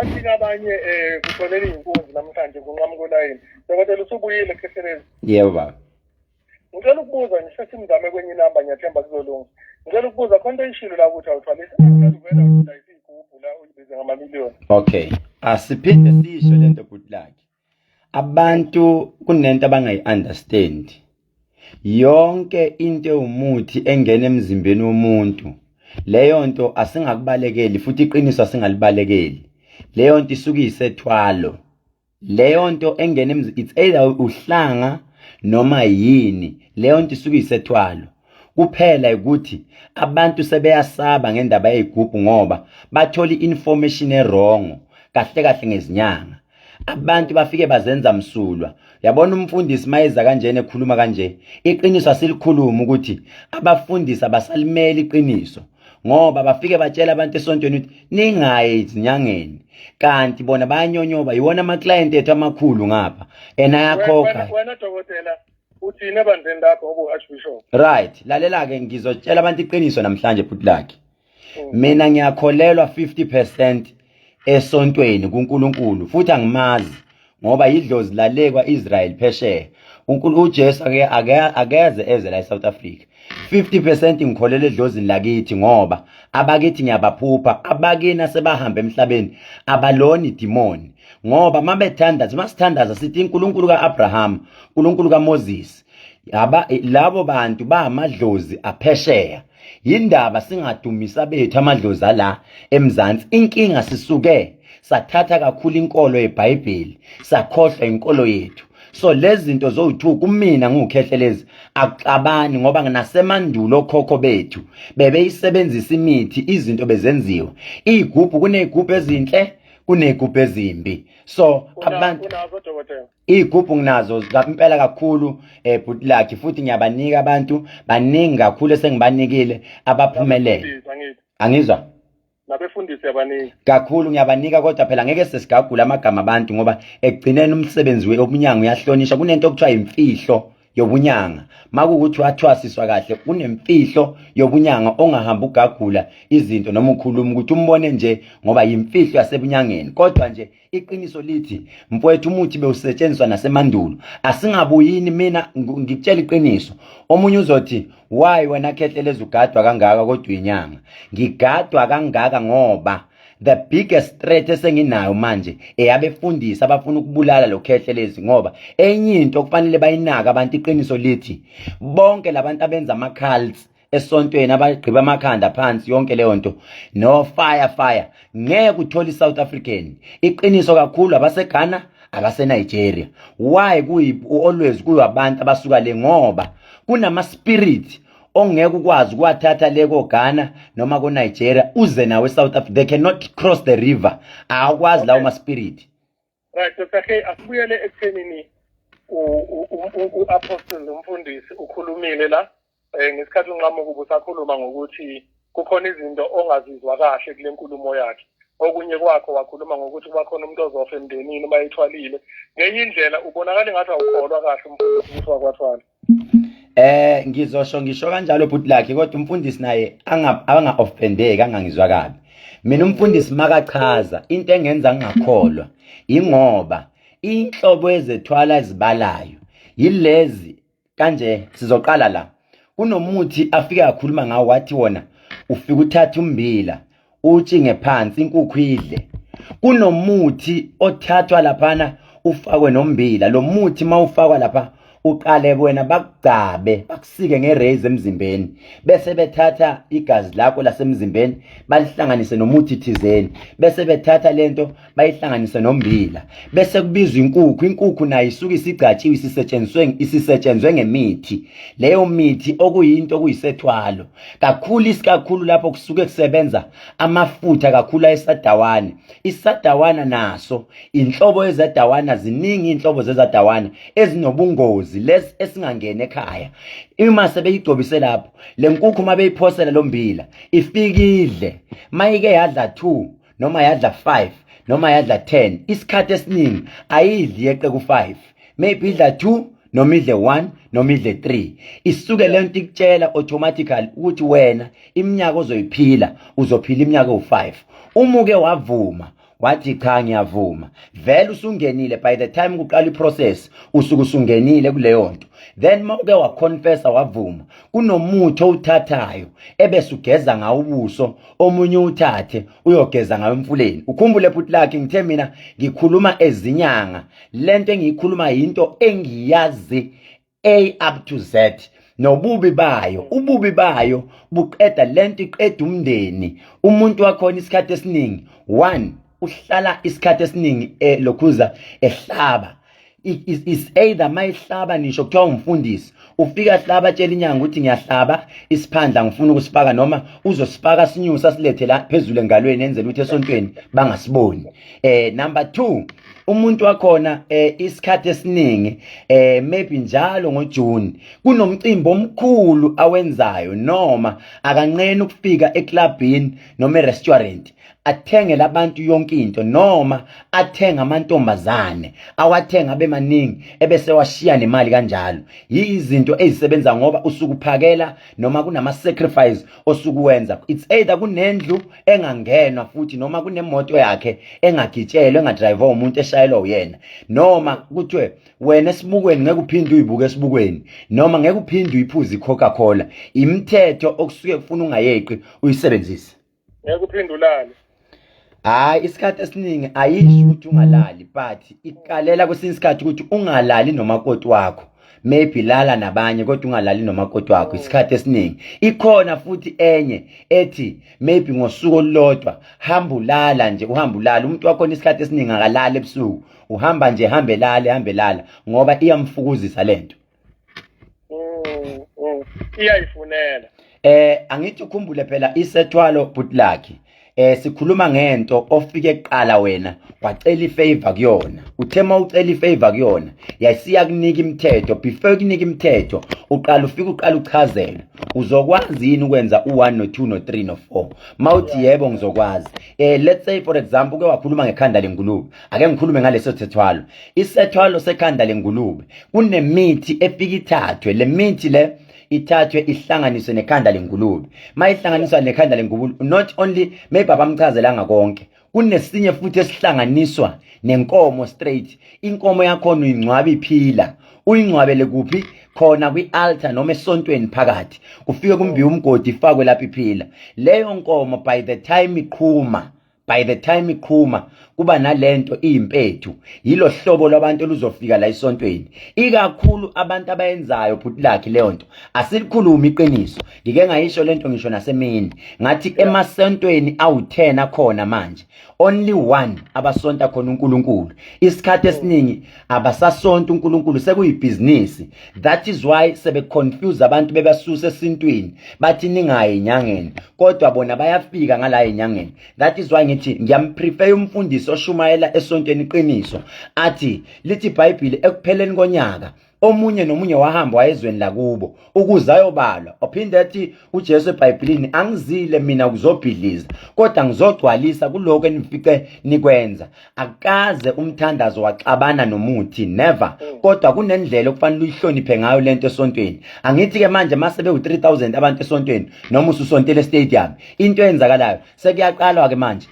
Bathi abanye kutholele iy'nkunzi namhlanje kunqamuka ulayini. Dokotela, usubuyile Khehlelezi? Yebo, baba. Ngicela ukubuza nje, sesimzame kwenye inamba, ngiyathemba kuzolunga. Ngicela ukubuza, khona into oyishilo la ukuthi awuthwalisi, uvela udayisa iy'gubhu la uyibize ngamamiliyoni. Okay, asiphinde sisho lento, bhuti lakhe. Abantu kunento abangayi-understand. Yonke into ewumuthi engena emzimbeni womuntu, leyo nto asingakubalekeli, futhi iqiniso asingalibalekeli. Leyo nto isuke iyisethwalo. Leyo nto engena, it's either uhlanga noma yini, leyo nto isuke iyisethwalo. Kuphela ukuthi abantu sebeyasaba ngendaba yey'gubhu ngoba bathola i-information e-wrong kahle kahle ngezinyanga. Abantu bafike bazenza msulwa. Yabona, umfundisi mayeza kanjena, ekhuluma kanje, iqiniso asilikhuluma ukuthi abafundisi abasalimeli iqiniso, ngoba bafike batshela abantu esontweni ukuthi ningayi ezinyangeni, kanti bona bayanyonyoba. Yiwona ama-client ethu amakhulu ngapha and ayakhokha. Wena dokotela, uthini ebandleni lakho ngoba u-archbishop? Right, lalela-ke, ngizotshela abantu iqiniso namhlanje, bhuti lakhe. Mina ngiyakholelwa 50% esontweni kuNkulunkulu, futhi angimazi ngoba yidlozi lalekwa Israel phesheya. uNkulunkulu uJesu ake akeze eze la eSouth Africa. 50% ngikholela edlozini lakithi, ngoba abakithi ngiyabaphupha, abakini asebahamba emhlabeni abalona idimoni, ngoba mabethandaza, masithandaza sithi uNkulunkulu kaAbraham, uNkulunkulu kaMoses, aba labo bantu ba amadlozi aphesheya. Yindaba singadumisa bethu amadlozi ala eMzansi? Inkinga sisuke sathatha kakhulu inkolo yeBhayibheli, sakhohlwa inkolo yethu. So lezi zinto zowu-two kumina ngiwukhehlelezi akuxabani, ngoba nasemandulo okhokho bethu bebeyisebenzisa imithi, izinto bezenziwa iy'gubhu. Kuney'gubhu ezinhle, kuney'gubhu ezimbi, so abantu Unazo, dokotela? Iy'gubhu nginazo impela kakhulu, bhuti lakhe, futhi ngiyabanika abantu baningi kakhulu esengibanikile abaphumelele. Nabefundisi, angithi? Angizwa. Nabefundisi abaningi. Kakhulu, ngiyabanika, kodwa phela ngeke sesigagule amagama abantu, ngoba ekugcineni umsebenzi wobunyanga uyahlonishwa. Kunento okuthiwa imfihlo yobunyanga. Makuwukuthi wathwasiswa kahle, kunemfihlo yobunyanga ongahamba ugagula izinto noma ukhuluma ukuthi umbone nje, ngoba yimfihlo yasebunyangeni. Kodwa nje iqiniso lithi, mfowethu, umuthi bewusetshenziswa nasemandulo. Asingabuyini. Mina ngikutshela iqiniso. Omunye uzothi, "Why wena Khehlelezi ugadwa kangaka kodwa uyinyanga?" Ngigadwa kangaka ngoba the biggest threat esenginayo manje eyabefundisi abafuna ukubulala lo Khehlelezi, ngoba enye into okufanele bayinake abantu, iqiniso lithi bonke labantu abenza ama-cults esontweni, abagqiba amakhanda phansi, yonke leyo nto, no fire fire, ngeke uthole i-South African. Iqiniso kakhulu abaseGhana, abaseNigeria. Why kuyi always kuyabantu abasuka le? Ngoba kunama spirit ongeke ukwazi ukuwathatha le koGhana noma ko-Nigeria uze nawe eSouth Africa. They cannot cross the river, awukwazi lawo ma-spirit. Right, Dr K, asibuyele ekuthenini u-apostle, umfundisi ukhulumile la ngesikhathi unqamuka ubusakhuluma ngokuthi kukhona izinto ongazizwa kahle kule nkulumo yakhe. Okunye kwakho wakhuluma ngokuthi kuba khona umuntu ozofa emndenini uma ethwalile. Ngenye indlela ubonakala engathi awukholwa kahle umfundisi ukuthi wakwathwala. Ngizosho, ngisho kanjalo, bhuti lakhe, kodwa umfundisi naye anga offendeki, angangizwa kabi. Mina umfundisi makachaza into engenza ngingakholwa, ingoba inhlobo ezethwala ezibalayo yilezi kanje. Sizoqala la, kunomuthi afike akhuluma ngawo, wathi wona ufika uthatha umbila utshinge phansi, inkukhu idle. Kunomuthi othathwa laphana ufakwe nombila. Lo muthi mawufakwa lapha, uqale wena bakugcabe, bakusike nge-razor emzimbeni, bese bethatha igazi lakho lasemzimbeni balihlanganise nomuthi thizeni, bese bethatha lento bayihlanganise nombila, bese kubizwa inkukhu. Inkukhu nayo isuke isigcatshiwe, isisetshenziswe, isisetshenzwe ngemithi. Leyo mithi okuyinto okuyisethwalo kakhulu, isikakhulu lapho kusuke kusebenza amafutha kakhulu ayesadawane. Isadawana naso inhlobo yezadawana, ziningi inhlobo zezadawana ezinobungozi, lesi esingangena ekhaya. Uma sebeyigcobise lapho le nkukhu, uma beyiphosela lo mbila, ifikidle. Mayike yadla 2 noma yadla 5 noma yadla 10, isikhathi esiningi ayidli yeqe ku-5, maybe idla 2 noma idle 1 noma idle 3. Isuke le nto ikutshela automatically ukuthi wena iminyaka ozoyiphila, uzophila iminyaka ewu-5 uma uke wavuma. Wathi cha, ngiyavuma. Vele usungenile, by the time kuqala iprocess usuke usungenile kuleyo nto. Then mawuke waconfessa, wavuma, kunomuthi owuthathayo ebese ugeza ngawo ubuso, omunye uthathe uyogeza ngayo emfuleni. Ukhumbule futhi lakhe, ngithe mina ngikhuluma ezinyanga, lento engiyikhuluma into engiyazi A up to Z nobubi bayo. Ububi bayo buqeda lento, iqeda umndeni. Umuntu wakhona isikhathi esiningi, one, uhlala isikhathi esiningi elokhuza ehlaba. Is either mayihlaba, nisho kuthiwa umfundisi ufika hlaba, atshela inyanga ukuthi ngiyahlaba isiphandla, ngifuna ukusifaka, noma uzosifaka sinyusa silethe la phezulu engalweni, enzela ukuthi esontweni bangasiboni. Number 2, umuntu wakhona isikhathi esiningi, maybe njalo ngoJune kunomcimbi omkhulu awenzayo, noma akanqeni ukufika eclubini noma erestaurant, athengele abantu yonke into, noma athenga amantombazane, awathenga abe maningi, ebese washiya nemali kanjalo. Yizinto ezisebenza ngoba usukuphakela noma kunama sacrifice osukuwenza. It's either kunendlu engangenwa futhi, noma kunemoto yakhe engagitshelwa, engadrive umuntu, eshayelwa uyena, noma kuthiwe wena esibukweni ngeke uphinde uyibuke esibukweni, noma ngeke uphinde uyiphuze iCoca-Cola. Imithetho okusuke kufuna ungayeqi uyisebenzise. Ngeke uphinde ulale. Hayi, isikhathi esiningi ayisho ukuthi ungalali, but ikalela kwesinye isikhathi ukuthi ungalali nomakoti wakho. Maybe lala nabanye, kodwa ungalali nomakoti wakho isikhathi esiningi. Ikhona futhi enye ethi maybe ngosuku olulodwa hamba ulala nje, uhamba ulala. Umuntu wakhona isikhathi esiningi akalali ebusuku, uhamba nje, hambe lale, hambe lala, ngoba iyamfukuzisa lento. Iyayifunela. Angithi ukhumbule phela isethwalo, bhuti. Sikhuluma ngento ofike kuqala wena wacela ifavor kuyona. Uthe mawucela ifavor kuyona, yasiya kunika imithetho. Before kunika imithetho, uqala ufike, uqala uchazela uzokwazi yini ukwenza u1 no2 no3 no4. Mawuthi yebo, ngizokwazi. Let's say, for example, uke wakhuluma ngekhanda lengulube. Ake ngikhulume ngaleso sethwalo, isethwalo sekhanda lengulube. Kunemithi efika ithathwe, le mithi le ithathwe ihlanganiswe nekhanda lengulube. Mayihlanganiswa nekhanda lengulube, not only maybe abamchazelanga konke, kunesinye futhi esihlanganiswa nenkomo straight. Inkomo yakhona uyingcwaba iphila. Uyingcwabele kuphi? Khona kwi-altar noma esontweni phakathi. Kufike kumbiwe umgodi, ifakwe lapho iphila leyo nkomo. By the time iqhuma, by the time iqhuma, kuba nalento iyimpethu. Yilo hlobo lwabantu oluzofika la esontweni, ikakhulu abantu abayenzayo, bhuti lakhe. Leyo nto asilikhulumi iqiniso. Ngike ngayisho lento ngisho nasemini, ngathi emasontweni awu10 akhona manje, only one abasonta khona uNkulunkulu. Isikhathi esiningi abasasonta uNkulunkulu, sekuyibhizinisi. That is why sebe confuse abantu, bebasusa esintwini, bathi ningayi enyangeni, kodwa bona bayafika ngala enyangeni. That is why ngithi ngiyamprefer umfundisi oshumayela esontweni iqiniso, athi lithi iBhayibheli ekupheleni konyaka omunye nomunye wahamba wayezweni lakubo ukuze ayobalwa. Waphinde athi uJesu eBhayibhelini, angizile mina ukuzobhidliza, kodwa ngizogcwalisa kuloko enifice nikwenza. Akaze umthandazo waxabana nomuthi, never, kodwa kunendlela okufanele uyihloniphe ngayo lento esontweni. Angithi ke manje mase bewu 3000 abantu esontweni, noma ususontele stadium, into eyenzakalayo sekuyaqalwa ke manje,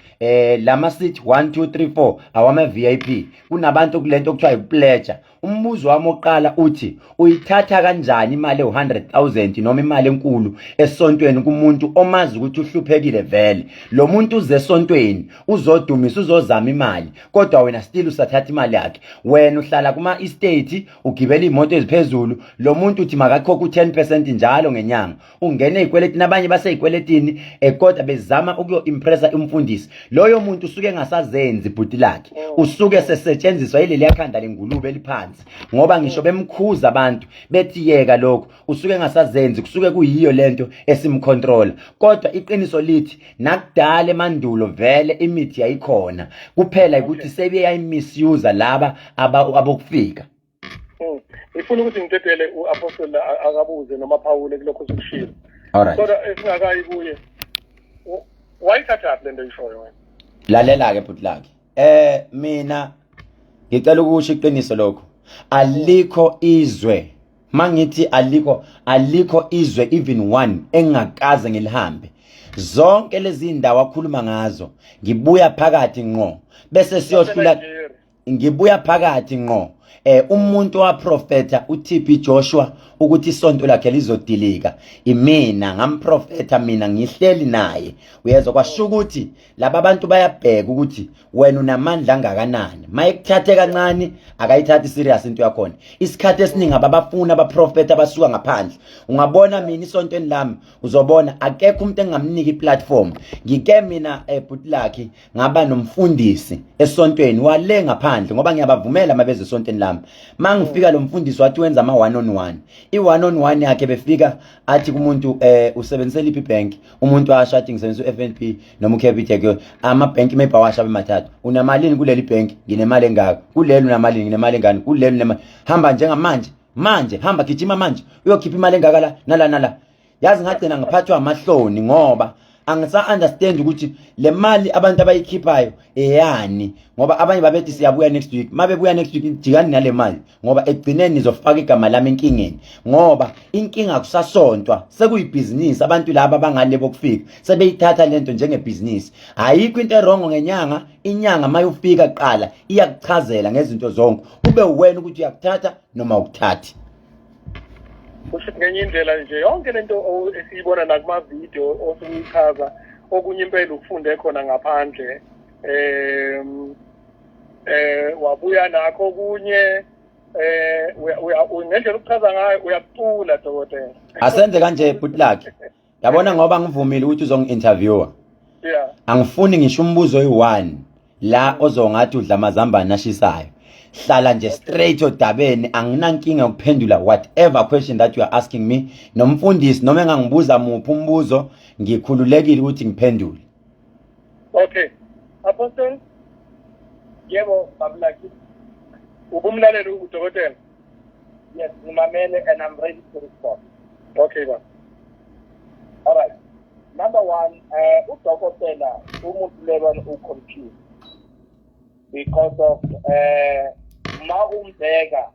lama seat 1 2 3 4 awama VIP. Kunabantu kulento okuthiwa ikupledge. Umbuzo wami oqala uthi, uyithatha kanjani imali ewu-100,000 noma imali enkulu esontweni kumuntu omazi ukuthi uhluphekile vele? Lo muntu uze esontweni uzodumisa, uzozama imali, kodwa wena still usathatha imali yakhe. Wena uhlala kuma-estate, ugibela iy'moto eziphezulu, lo muntu uthi makakhokhe u-10% njalo ngenyanga, ungene ey'kweletini. Abanye basey'kweletini, kodwa bezama ukuyo-impressa umfundisi. Loyo muntu usuke engasazenzi, bhuti lakhe, usuke sesetshenziswa yileliya khanda lengulube eliphansi, ngoba ngisho bemkhuza abantu bethi yeka lokho, usuke engasazenzi. Kusuke kuyiyo lento esimcontrola. Kodwa iqiniso lithi nakudala emandulo vele imithi yayikhona, kuphela ukuthi sebeyayimisuse laba abokufika. Ngifuna ukuthi ngidedele u-apostle akabuze noma aphawule kulokho osukushilo. Alright. Kodwa esingakayi kuye, wayithathaphi lento oyishoyo wena? Lalela ke, bhuti lakhe, mina ngicela ukusho iqiniso lokho. Alikho izwe, mangithi alikho, alikho izwe even one engakaze ngilihambe. Zonke lezi ndawo akhuluma ngazo ngibuya phakathi ngqo bese siyohlula, ngibuya phakathi ngqo. Umuntu waprofetha uTB Joshua ukuthi isonto lakhe lizodilika, imina ngamprofetha, mina ngihleli naye, uyezwa? Kwasho ukuthi laba bantu bayabheka ukuthi wena unamandla angakanani. Mayekuthathe kancane, akayithathi serious into yakhona. Isikhathi esiningi ababafuna abaprofetha abasuka ngaphandle. Ungabona mina isontweni lami, uzobona akekho umuntu engingamnika iplatform. Ngike mina, bhuti Lucky, ngaba nomfundisi esontweni wale ngaphandle, ngoba ngiyabavumela mabeze esontweni lami. Mangifika, lo mfundisi wathi wenza ama one on one. I one on one yakhe, befika athi kumuntu, usebenzise liphi bank? Umuntu asho athi ngisebenzisa uFNB noma uCapitec, ama bank maybe awasha abemathathu. Unamalini kuleli bank? Nginemali engaka. Kuleli unamalini? Nginemali engani. Kuleli unemali. Hamba njengamanje, manje hamba, gijima manje uyokhipha imali engaka la nala nala. Yazi, ngagcina ngiphathwa amahloni ngoba angisa understand ukuthi le mali abantu abayikhiphayo eyani, ngoba abanye babethi siyabuya next week. Mabebuya next week, jikani nale mali, ngoba ekugcineni nizofaka igama lami enkingeni, ngoba inkinga kusasontwa, sekuyibhizinisi. Abantu laba bangale bokufika sebeyithatha lento njengebhizinisi. Ayikho into e-wrong ngenyanga. Inyanga mayufika kuqala iyakuchazela ngezinto zonke, ube uwena ukuthi uyakuthatha noma ukuthathi. Kusho ngenye indlela nje, yonke lento esiyibona nakumavidiyo osukuyichaza, okunye impela ukufunde khona ngaphandle, wabuya nakho okunye, ngendlela ukuchaza ngayo uyakucula, dokotela. Asenze kanje, bhuti Lucky, yabona, ngoba ngivumile ukuthi uzongi-interviewer, angifuni ngisho umbuzo oyi-one la ozongathi udla amazambane ashisayo. Hlala nje straight odabeni. Anginankinga yokuphendula whatever question that you are asking me. Nomfundisi noma engangibuza muphi umbuzo, ngikhululekile ukuthi ngiphendule. Okay, Apostle. Yebo, baba Lucky. Ubumlaleli udokotela? Yes, ngimamele and I'm ready to respond. Okay ba. All right, number one, udokotela umuntu lebani u-confused because of ma umbheka,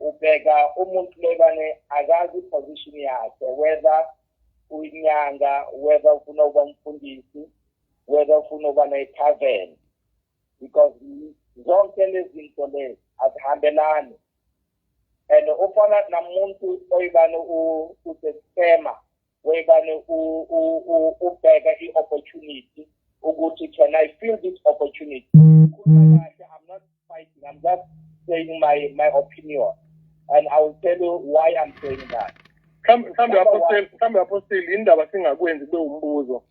ubheka umuntu lebane akazi position yakhe, whether uyinyanga, whether ufuna ukuba umfundisi, whether ufuna ukuba ne-tavern, because zonke lezi zinto lezi azihambelani. And ufana namuntu oyibane use-scammer, webane ubheka i-opportunity ukuthi can I feel this opportunity. Khuluma kahle, I'm not fighting, I'm just saying my opinion and I will tell you why I'm saying that. Mhlawumbe Apostle, mhlawumbe Apostle, indaba singakwenzi kube umbuzo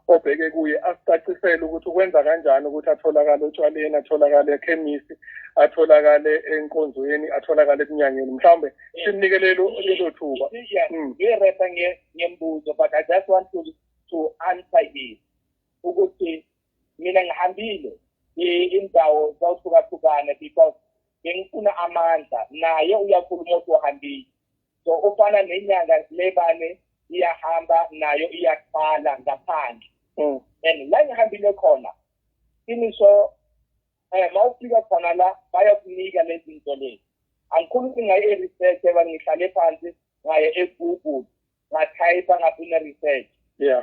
obheke kuye, asicacisele ukuthi ukwenza kanjani ukuthi atholakale otshwaleni, atholakale ekhemisi, atholakale enkonzweni, atholakale ekunyangeni. Mhlawumbe simnike lelo thuba. Ngiyiretha ngembuzo, but I just want to answer him ukuthi mina ngihambile indawo zawuhlukahlukana because bengifuna amandla. Naye uyakhuluma ukuthi uhambile, so ufana nenyanga lebane iyahamba nayo, iyaqala ngaphandle. And la ngihambile khona, qiniso, mawufika khona la bayakunika lezi zinto lezi. Angikhulumi ngaye i-research eba ngihlale phansi ngaye e-Google, ngathayipha, ngafuna research.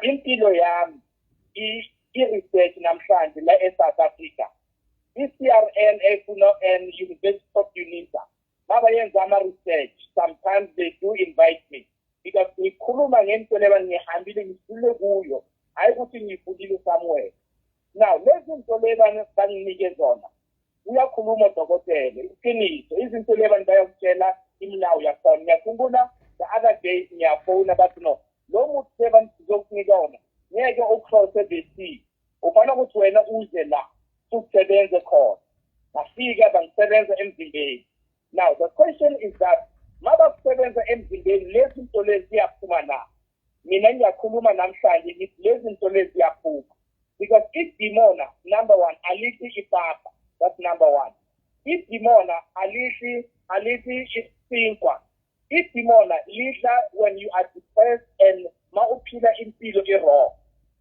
Impilo yami i-research namhlanje la e-South Africa, i-CRN efuna and University of Unisa, mabayenza ama-research, sometimes they do invite me because ngikhuluma ngento leba ngihambile, ngidlule kuyo, hayi ukuthi ngiyifundile somewhere. Now lezi zinto leba banginike zona, uyakhuluma udokotela iqiniso, izinto leba bayakutshela imilawo yakhona. Ngiyakhumbula the other day ngiyafona, bathi no, lo muthi leba sizokunika wona ngeke ucrosse the sea, ufana ukuthi wena uze la usebenze khona. Ngafika, bangisebenza emzimbeni. Now the question is that mabakusebenza emzimbeni, lezi zinto lezi ziyaphuma na? Mina ngiyakhuluma namhlanje, ngithi lezi zinto lezi ziyaphuma because idimona, number one, alithi ipapa. That's number one. Idimona alithi isinkwa. Idimona lidla when you are depressed and ma uphila impilo i-wrong.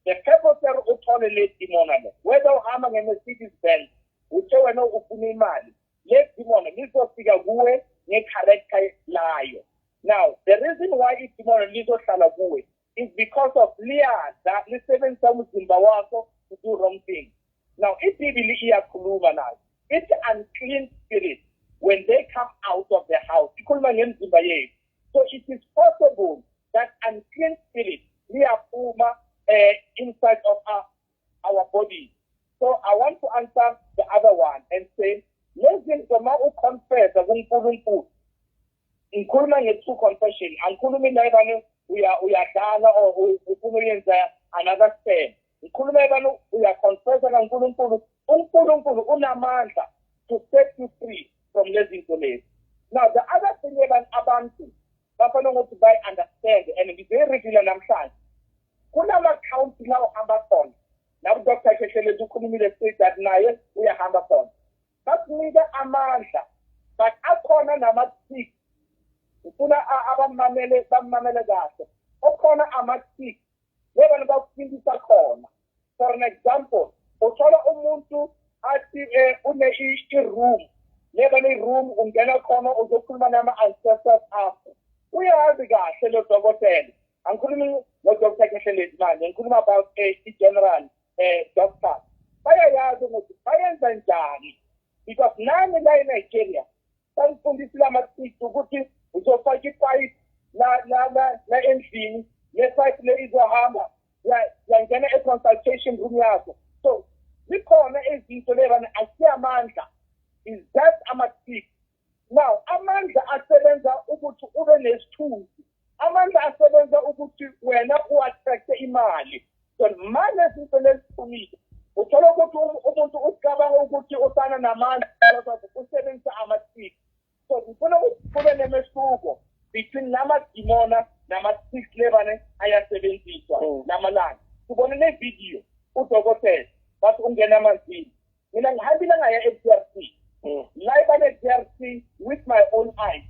The purpose yaro uthole le dimona le, whether uhamba nge-Mercedes Benz, uthe wena ufuna imali, le demon lizofika kuwe nge-character layo. Now the reason why idemon lizohlala kuwe, Is because of liyadla, lisebenzisa umzimba wakho to do wrong things. Now iBhayibheli iyakhuluma nayo, it's unclean spirit when they come out of the house, ikhuluma ngemzimba yethu. So it is possible that unclean spirit liyaphuma inside of our body. So I want to answer the other one and say lezi zinto ma uconfessa kuNkulunkulu, ngikhuluma nge-true confession, angikhulumi la ebane uyadlala or ufuna uyenza another step. Ngikhuluma ebane uyaconfessa kaNkulunkulu, uNkulunkulu unamandla to set you free from lezi zinto lezi. Now the other thing ebane abantu bafanele ukuthi bayi-understand and ngizoyireveala namhlanje, kunama-county la uhamba khona, naku Dr Khehlelezi ukhulumile straight that naye uyahamba khona, bakunika amandla, but akhona nama-tick. Ngifuna abamamele bamamele kahle. Okhona ama-tick lebana bakufundisa khona. For an example, uthola umuntu athi une i-room lebana i-room ungena khona uzokhuluma nama-ancestors akho. Uyazi kahle lo dokotela, angikhulumi ngo-Dr Khehlelezi manje, ngikhuluma about i-general doctor. Bayayazi ukuthi bayenza njani, because nami la eNigeria bangifundisile ama-tricks ukuthi uzofaka ipipe la la la la endlini, le pipe le izohamba yangena e-consultation room yakho. So zikhona izinto lebana asiyamandla, is that ama-tricks. Now amandla asebenza ukuthi ube nesithunzi, amandla asebenza ukuthi wena u-attract imali. So manje izinto leziphumile, uthola ukuthi umuntu ucabanga ukuthi usana namandla, usebenzisa ama-tricks. So ngifuna ukuthi kube nemehluko between lamadimona nama-tricks lebane ayasebenziswa lamalanga. Sibone ne-video udokotela bathi ungena amanzini. Mina ngihambile ngaya e-DRC, la ibane-DRC with my own eyes,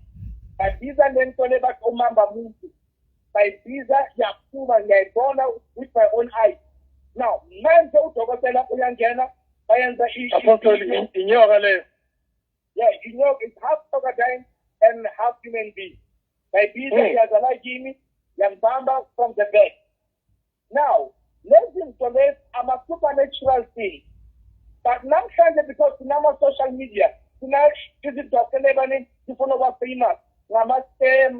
babiza le nto le bathi umamba muntu, bayibiza yaphuma, ngiyayibona with my own eyes. Now manje udokotela uyangena, bayenza Apostle, inyoka leyo? Yeah, inyoka is half crocodile and half human being. Bayibiza, iyazala kimi, yangibamba from the back. Now lezi zinto lezi ama-supernatural things, but namhlanje because sinama-social media, sina izidoktor lebane sifuna ukuba famous ngama-scam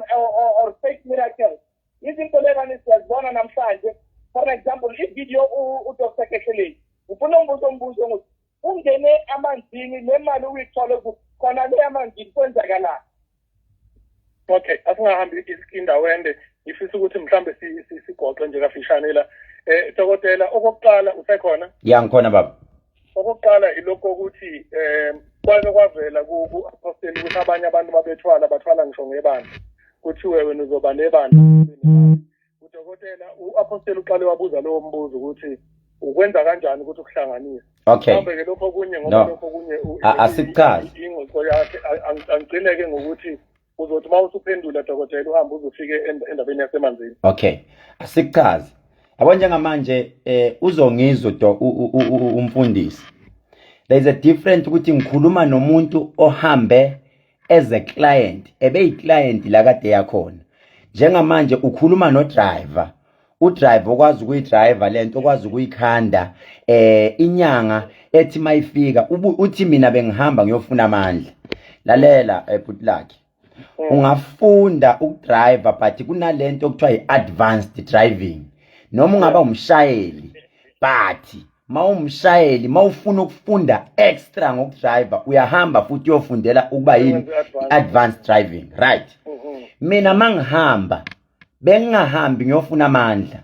or fake miracles. Izinto lebane siyazibona namhlanje. For example, ivideo uDr Khehlelezi, ufuna umbuzo, umbuzo ukuthi ungene amanzini, le mali uyithole khona le amanzini, kwenzakalani? Okay, asingahambi indawo ende. Ngifisa ukuthi mhlambe sigoqe nje kafishane la. Dokotela, okokuqala, usekhona? Ya, ngikhona baba. Okokuqala ilokho ukuthi kwake kwavela ku-apostle ukuthi abanye abantu babethwala, bathwala ngisho ngebandla, kuthiwe wena uzoba nebandla. Udokotela, u-apostle uqale wabuza lowo mbuzo ukuthi ukwenza kanjani ukuthi ukuhlanganise. Mhlawumbe ke lokho okunye ngoba No. lokho okunye Asikuchazi. Ingxoxo yakhe angigcine-ke ngokuthi uzothi uma usuphendula dokotela uhambe uzofike endabeni yasemanzini. Okay, asikuchazi. Yabo, njengamanje uzongizwa do umfundisi, there is a difference ukuthi ngikhuluma nomuntu ohambe as a client, ebeyi-client la kade yakhona. Njengamanje ukhuluma no driver, udriver okwazi ukuyidriver lento, okwazi ukuyikhanda inyanga ethi mayifika uthi mina bengihamba ngiyofuna amandla. Lalela, bhuti lakhe, ungafunda ukudriver, but kunalento okuthiwa i-advanced driving. Noma ungaba umshayeli, but mawumshayeli, mawufuna ukufunda extra ngokudriver, uyahamba futhi uyofundela ukuba yini? I-advanced driving, right? Mina mangihamba bengingahambi ngiyofuna amandla.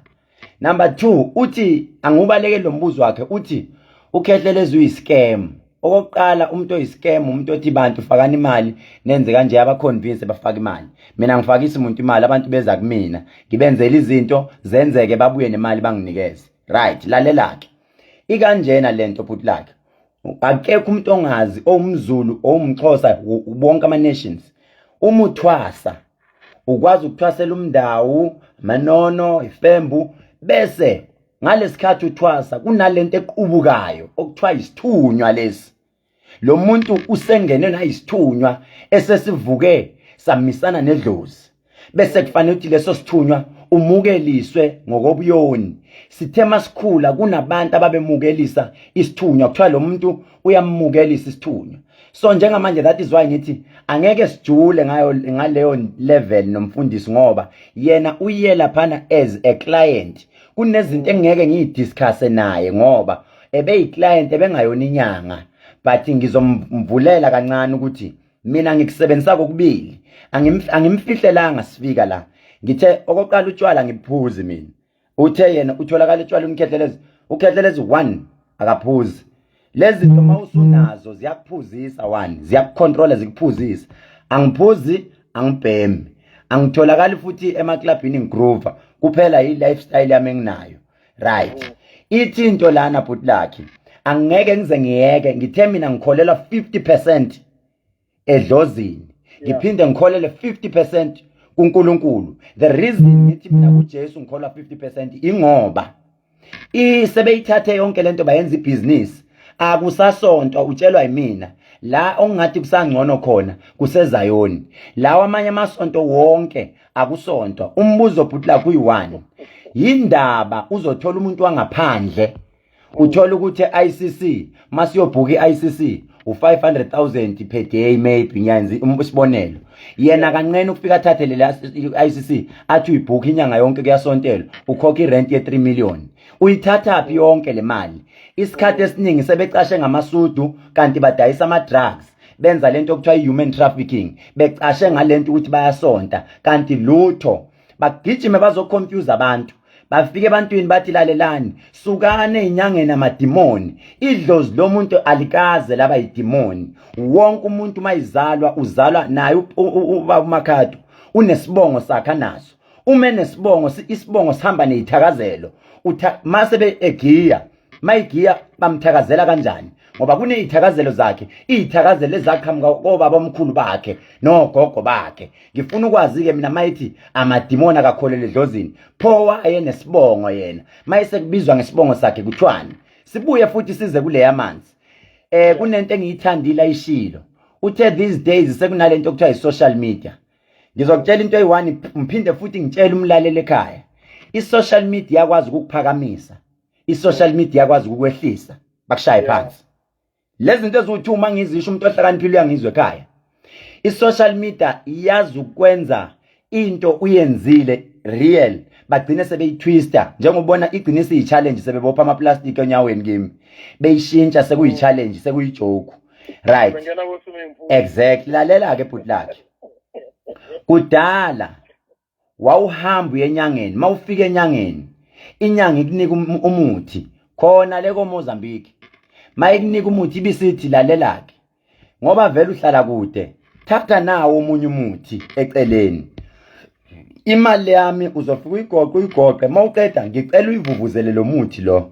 Number 2, uthi angibaleke lo mbuzo wakhe, uthi uKhehlelezi uyiscam. Okokuqala, umuntu oyiscam umuntu othi bantu fakani imali, nenze kanje, abaconvince bafaka imali. Mina ngifakisa umuntu imali, abantu beza kumina, ngibenzela izinto zenzeke, babuye nemali banginikeze, right? Lalela ke, ikanjena lento bhuti lakhe, akekho umuntu ongazi, owumZulu, owumXhosa, bonke ama nations, uma uthwasa ukwazi ukuthwasela umndawu, manono, ifembu, bese ngalesikhathi uthwasa kunalento equbukayo okuthiwa isithunywa lesi. Lo muntu usengene nayisithunywa esesivuke samisana nedlozi, bese kufanele ukuthi leso sithunywa Umukeliswe ngokobuyoni. Sithe masikhula kunabantu ababemukelisa isithunywa, kuthiwa lo muntu uyamukelisa isithunywa. So njengamanje, that is why ngithi angeke sijule ngayo ngaleyo level nomfundisi, ngoba yena uye laphana as a client. Kunezinto engeke ngiyidiscuss naye ngoba ebeyi-client, ebengayona inyanga, but ngizomvulela kancane ukuthi mina ngikusebenzisa kokubili. Angimfihlelanga, sifika la ngithe okokuqala utshwala ngiphuzi mina. Uthe yena utholakala utshwala uMkhehlelezi, uKhehlelezi one akaphuzi. Lezi zinto uma usunazo ziyakuphuzisa, one ziyakucontrola, zikuphuzisa. Angiphuzi, angibhemi, angitholakali futhi emaklabhini ngigroova kuphela, yi-lifestyle yami enginayo, right? Ithi into lana, bhuti Lakhe, angeke ngize ngiyeke. Ngithe mina ngikholelwa 50% edlozini, ngiphinde ngikholele 50% kuNkulunkulu. The reason ngithi mina kuJesu ngikholwa 50% ingoba isebeyithathe yonke lento bayenza ibhizinisi, akusasontwa. Utshelwa yimina la, ongathi kusangcono khona kusezayoni, lawa amanye amasonto wonke akusontwa. Umbuzo, bhuti lakho, uyi-one yindaba uzothola umuntu wangaphandle, uthola ukuthi ICC masiyobhuka i-ICC u-500,000 per day maybe, ngiyanzi isibonelo, yena kanqena ukufika athathe lela i-ICC athi uyibhukha inyanga yonke, kuyasontelwa, ukhokha irent ye-3 million. Uyithathaphi yonke le mali? Isikhathi esiningi sebecashe ngamasudu kanti badayisa ama-drugs, benza lento okuthiwa i-human trafficking, becashe ngalento ukuthi bayasonta kanti lutho. Bagijime bazoconfuse abantu, bafike ebantwini bathi, "Lalelani, sukani ey'nyangeni, amadimoni." Idlozi lomuntu alikaze laba yidimoni. Wonke umuntu mayizalwa uzalwa naye ubaba uMakhado unesibongo sakhe anaso. Uma enesibongo, isibongo sihamba neyithakazelo. Mase be egiya, mayigiya bamthakazela kanjani? Ngoba kuney'thakazelo zakhe, iy'thakazelo ezaqhamuka kobaba omkhulu bakhe nogogo bakhe. Ngifuna ukwazi-ke mina, mayithi amadimoni akakholelwa edlozini, pho wayenesibongo yena, mayesekubizwa ngesibongo sakhe kuthiwani? Sibuye futhi size kuleya manzi. Kunento engiyithandile ayishilo, uthe these days sekunalento okuthiwa i-social media. Ngizokutshela into eyi-one, ngiphinde futhi ngitshele umlaleli ekhaya: i-social media iyakwazi ukukuphakamisa, i-social media iyakwazi ukukwehlisa, bakushaye phansi. Lezi zinto eziwu-two uma ngizisho, umuntu ohlakaniphile uyangizwa ekhaya. I-social media iyazi ukwenza into uyenzile real, bagcine sebeyitwista, njengobona igcine isiyi-challenge, sebebopha ama-plastic onyaweni kimi, beyishintsha sekuyi-challenge, sekuyi-joke, right? Bengena ku-swimming pool. Exactly. Lalela-ke, bhuti lakhe, kudala wawuhamba uye enyangeni, mawufika enyangeni inyanga ikunika umuthi khona le koMozambique. Mayikunika umuthi ibisithi, "Lalela-ke, ngoba vele uhlala kude, thatha nawo omunye umuthi eceleni. Imali yami uzofika uyigoqe, uyigoqe, mawuqeda ngicela uyivuvuzele lo muthi lo,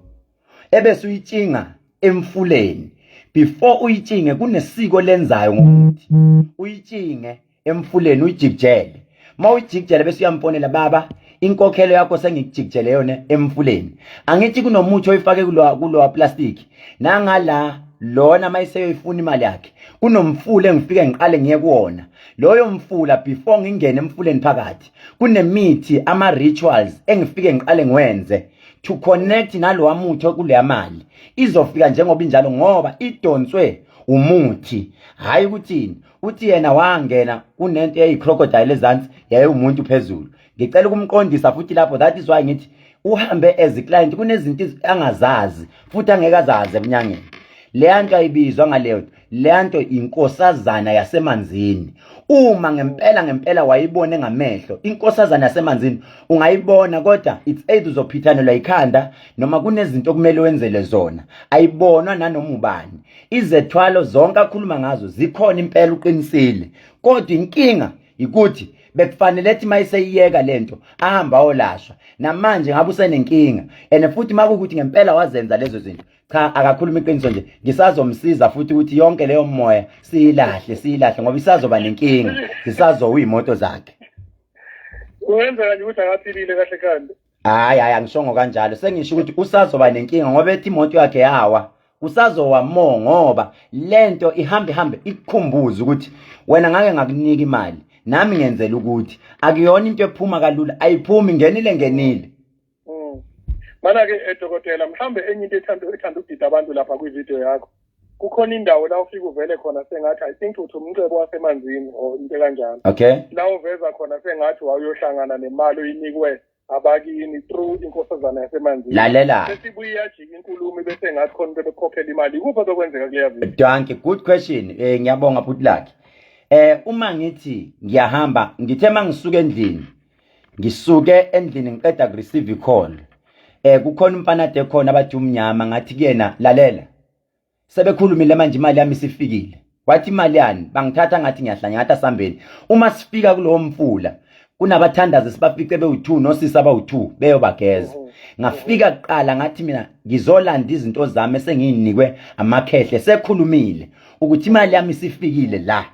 ebese uyitshinga emfuleni. Before uyitshinge kunesiko lenzayo ngomuthi, uyitshinge emfuleni, uyijikijele. Mawuyijikijele bese uyamfonela, 'Baba, inkokhelo yakho sengikujikijele yona emfuleni.' Angithi kunomuthi oyifake kulo plastic nangala lona, mayiseyoyifuna imali yakhe, kunomfula engifike ngiqale ngiye kuwona loyo mfula. Before ngingene emfuleni phakathi kunemithi, ama rituals engifike ngiqale ngiwenze to connect nalowa muthi kuleya mali izofika njengoba injalo, ngoba idonswe umuthi. Hayi ukuthini, uthi yena wangena kunento eyi-crocodile ezansi, yaye umuntu phezulu. Ngicela ukumqondisa futhi lapho, that is why ngithi uhambe as a client, kunezinto angazazi futhi angeke azazi ebunyangeni. Leya nto ayibizwa ngaleyo nto, leya nto inkosazana yasemanzini. Uma ngempela ngempela wayibone ngamehlo inkosazana yasemanzini, ungayibona, kodwa it's either uzophithanelwa ikhanda noma kunezinto okumele wenzele zona. Ayibonwa nanoma ubani. Izethwalo zonke akhuluma ngazo zikhona impela, uqinisile, kodwa inkinga ikuthi bekufanele ethi mayiseyiyeka lento ahamba ayolashwa. Namanje ngabe usenenkinga, and futhi makuwukuthi ngempela wazenza lezo zinto, cha, akakhuluma iqiniso nje, ngisazomsiza futhi ukuthi yonke leyo moya siyilahle, siyilahle, ngoba isazoba nenkinga, zisazowa iy'moto zakhe. Kungenzeka nje ukuthi akaphilile kahle khanda. Hayi, hayi, angishongo kanjalo. Sengisho ukuthi usazoba nenkinga ngoba ethi imoto yakhe yawa, kusazowa more, ngoba lento ihambe ihambe ikukhumbuze ukuthi wena ngake ngakunika imali. Nami ngenzela ukuthi akuyona into ephuma kalula, ayiphumi, ngenile ngenile. Mana-ke dokotela, mhlawumbe enye into ethanda ukudida abantu lapha kwividiyo yakho, kukhona indawo la ufike uvele khona sengathi, I think uthi umcebo wasemanzini or into kanjalo. La uveza khona sengathi wawuyohlangana nemali oyinikwe abakini through inkosazana yasemanzini. Lalela. Bese ibuye iyajika inkulumo, bese ngathi khona into bekukhokhela imali. Ikuphi obekwenzeka kuleya video? Dankie, good question. Ngiyabonga bhuti lakhe. Uma ngithi ngiyahamba, ngithe mangisuka endlini, ngisuke endlini ngiqeda ku receive call. Kukhona umfana ade khona abathi umnyama, ngathi kuyena, lalela. Sebekhulumile manje, imali yami isifikile. Wathi imali yani? Bangithatha ngathi ngiyahlanya, ngathi asambeni. Uma sifika kulowo mfula kunabathandazi sibafice bewu2 nosisi abawu2 beyobageza. Ngafika kuqala ngathi mina ngizolanda izinto zami esengiyinikwe amakhehle, sekhulumile ukuthi imali yami isifikile la,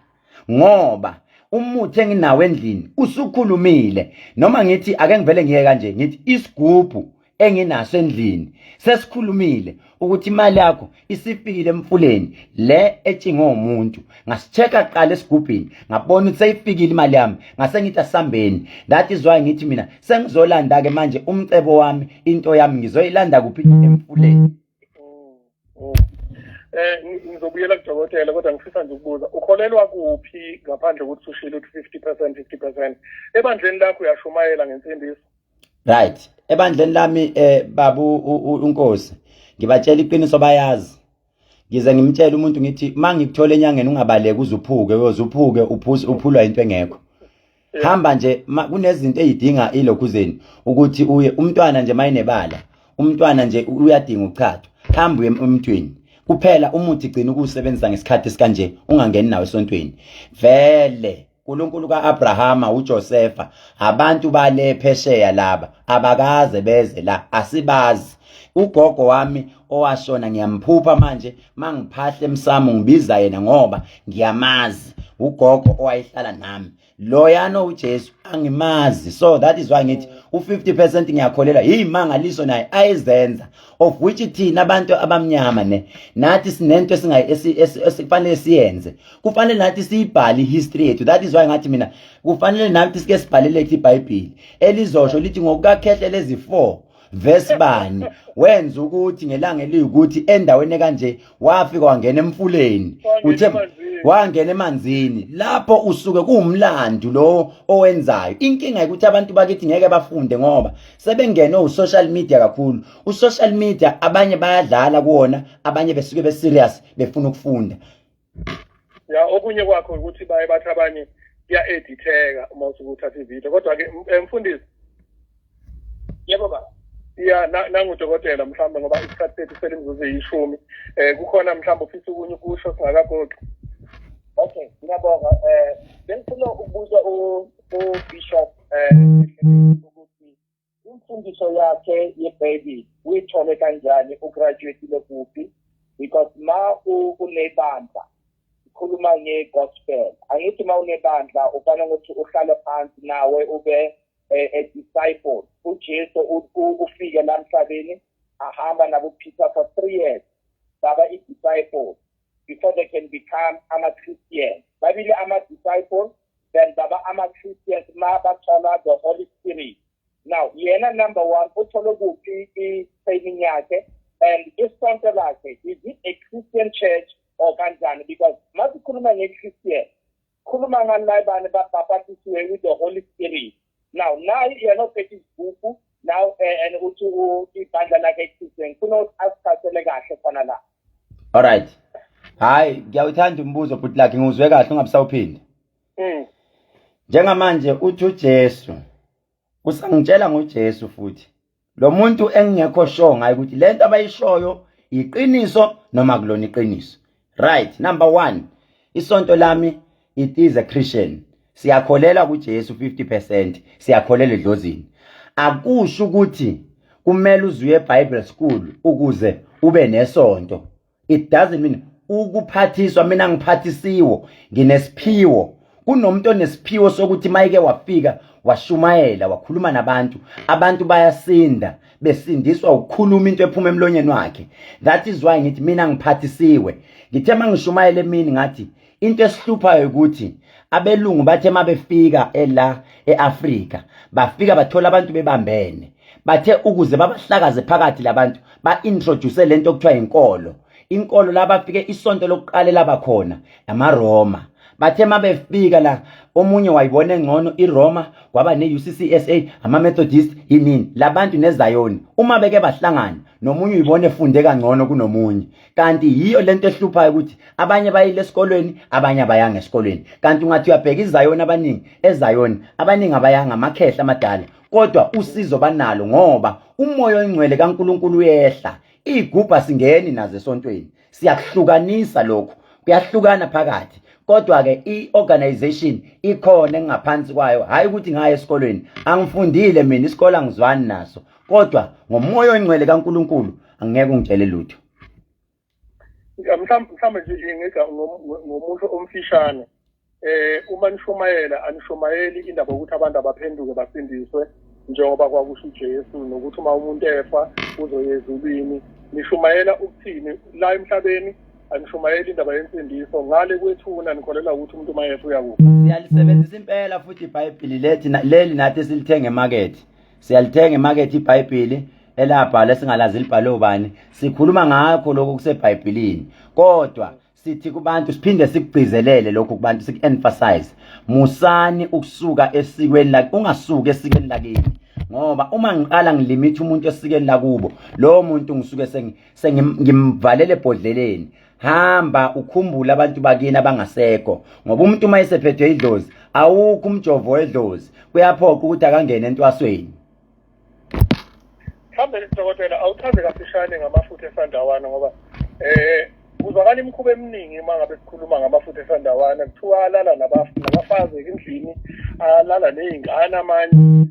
ngoba umuthi enginawo endlini usukhulumile. Noma ngithi ake ngivele ngiye kanje, ngithi isigubhu enginaso endlini sesikhulumile ukuthi imali yakho isifikile emfuleni le etshingo umuntu. Ngasichecka kuqala esigubhini, ngabona ukuthi seyifikile imali yami, ngase ngithi asambeni. That is why ngithi mina sengizolanda ke manje umcebo wami, into yami ngizoyilanda kuphi? Emfuleni. Ngizobuyela kudokotela, kodwa ngifisa nje ukubuza, ukholelwa kuphi ngaphandle kokuthi ushilo ukuthi 50% 50%? Ebandleni lakho uyashumayela ngensindiso? Right, ebandleni lami, babu unkosi, ngibatshela iqiniso, bayazi. Ngize ngimtshele umuntu ngithi mangikuthola enyangeni ungabaleki uzuphuke, uyozuphuke uphuze uphulwa into engekho. Hamba nje, kunezinto ezidinga ilokhuzeni ukuthi uye umntwana nje mayinebala, umntwana nje uyadinga ukuchathwa, hamba uye emntwini kuphela. Umuthi gcina ukuwusebenzisa ngesikhathi esikanje, ungangeni nawe esontweni. Vele uNkulunkulu kaAbrahama, uJosepha, abantu bale phesheya laba abakaze beze la, asibazi. Ugogo wami owashona ngiyamphupha manje, mangiphahle emsamo ngibiza yena ngoba ngiyamazi, ugogo owayehlala nami loyano. uJesu angimazi, so that is why ngithi u50% ngiyakholelwa yimangaliso naye ayezenza, of which thina abantu abamnyama ne nathi sinento esingayi esifanele siyenze, kufanele nathi siyibhale history yethu. That is why ngathi mina kufanele nathi sike sibhalele iBhayibheli elizosho lithi ngokukakhehle lezi 4 verse bani wenza ukuthi ngelanga eliyukuthi endaweni kanje wafika wangena emfuleni, uthe wangena emanzini lapho, usuke kuwumlando lo owenzayo. Inkinga ukuthi abantu bakithi ngeke bafunde ngoba sebengene u-social media kakhulu. U-social media abanye bayadlala kuwona, abanye besuke be-serious befuna ukufunda. Ya, okunye kwakho ukuthi baye bathi abanye kuya-editheka uma usuke uthatha ividiyo, kodwa-ke mfundisi. Yebo baba. Ya, nangudokotela, mhlawumbe ngoba isikhathi sethu selimizuzu eyishumi, kukhona mhlawumbe ufisa okunye ukusho singakagoqi? Okay, ngiyabonga. Bengifuna ukubuza uBishop ukuthi imfundiso yakhe yeBhayibheli uyithole kanjani, ugraduate kuphi? Because ma unebandla, ukhuluma nge-gospel, angithi ma unebandla ufanele ukuthi uhlale phansi nawe ube a disciple. UJesu ufike la emhlabeni, ahamba nabo Peter for 3 years, baba i-disciple before they can become ama-Christian. Babili ama-disciple, then baba ama-Christians ma bathola the Holy Spirit. Now yena, number one, uthole kuphi i-training yakhe, and isonto lakhe, is it a Christian church or kanjani? Because masikhuluma nge-Christian, khuluma ngalabani babhaphatisiwe with the Holy Spirit. Now naye yena uphethe isibhuku now, and uthi ibandla lakhe i-Christian. Ngifuna ukuthi asichazele kahle khona la. Alright, hayi, ngiyawuthanda umbuzo bhuti lakhe, ngizwe kahle, ungabisawuphinde. Njengamanje uthi uJesu, usangitshela ngoJesu futhi lo muntu engingekho sure ngaye ukuthi lento abayishoyo iqiniso noma kulona iqiniso. Right, number 1, isonto lami, it is a Christian. Siyakholela kuJesu 50%, siyakholela edlozini. Akusho ukuthi kumele uzuye eBible school ukuze ube nesonto. It doesn't mean ukuphathiswa. Mina ngiphathisiwe, nginesiphiwo. Kunomuntu onesiphiwo sokuthi mayike wafika washumayela, wakhuluma nabantu, abantu bayasinda, besindiswa ukukhuluma into ephuma emlonyeni wakhe. That is why ngithi mina ngiphathisiwe. Ngithe mangishumayela emini ngathi into esihluphayo ukuthi Abelungu bathe mabefika ela eAfrika bafika bathola abantu bebambene. Bathe ukuze babahlakaze phakathi labantu ba-introduce lento okuthiwa inkolo. Inkolo la bafike isonto lokuqala elaba khona amaRoma. Bathe mabefika la omunye wayibona engcono iRoma kwaba ne-UCCSA ama-Methodist yinini labantu neZayoni uma beke bahlangana nomunye uyibona efunde kangcono kunomunye kanti yiyo lento ehluphayo ukuthi abanye bayile esikolweni abanye abayanga esikolweni kanti ungathi uyabheka iZayoni abaningi eZayoni abaningi abayanga amakhehla amadala kodwa usizo banalo ngoba umoya oyingcwele kaNkuluNkulu uyehla iy'gubhu asingeni nazo esontweni siyakuhlukanisa lokhu kuyahlukana phakathi kodwa-ke i-organization ikhona engingaphansi kwayo hhayi ukuthi ngaye esikolweni angifundile mina isikole angizwani naso kodwa ngomoya oyingcwele kaNkuluNkulu angeke ungitshele lutho. Mhlawumbe nje ngiga ngomusho omfishane uma nishumayela anishumayeli indaba yokuthi abantu abaphenduke basindiswe njengoba kwakusho uJesu nokuthi uma umuntu efa uzoya ezulwini. Nishumayela ukuthini la emhlabeni? Anishumayeli indaba yensindiso ngale kwethuna, nikholelwa ukuthi umuntu uma efa uyakufa? Siyalisebenzisa impela futhi iBhayibheli lethi leli nathi esilithenga emakethe. Siyalithenga emakethe iBhayibheli elabhalwa esingalazi libhalwe ubani. Sikhuluma ngakho lokho kuseBhayibhelini. Kodwa sithi kubantu siphinde sikugcizelele lokhu kubantu siku-emphasize, musani ukusuka esikweni lakini, ungasuki esikweni lakini, ngoba uma ngiqala ngilimitha umuntu esikweni lakubo, lowo muntu ngisuke sengimvalele ebhodleleni. Hamba ukhumbule abantu bakini abangasekho, ngoba umuntu uma esephethwe idlozi awukho umjovo wedlozi, kuyaphoqa ukuthi akangene entwasweni. Mhlawumbe dokotela awuchaze kafishane ngamafutha esandawana, ngoba kuzwakala imikhuba eminingi uma ngabe sikhuluma ngamafutha esandawana, kuthiwa alala nabafazi endlini, alala ney'ngane amanye.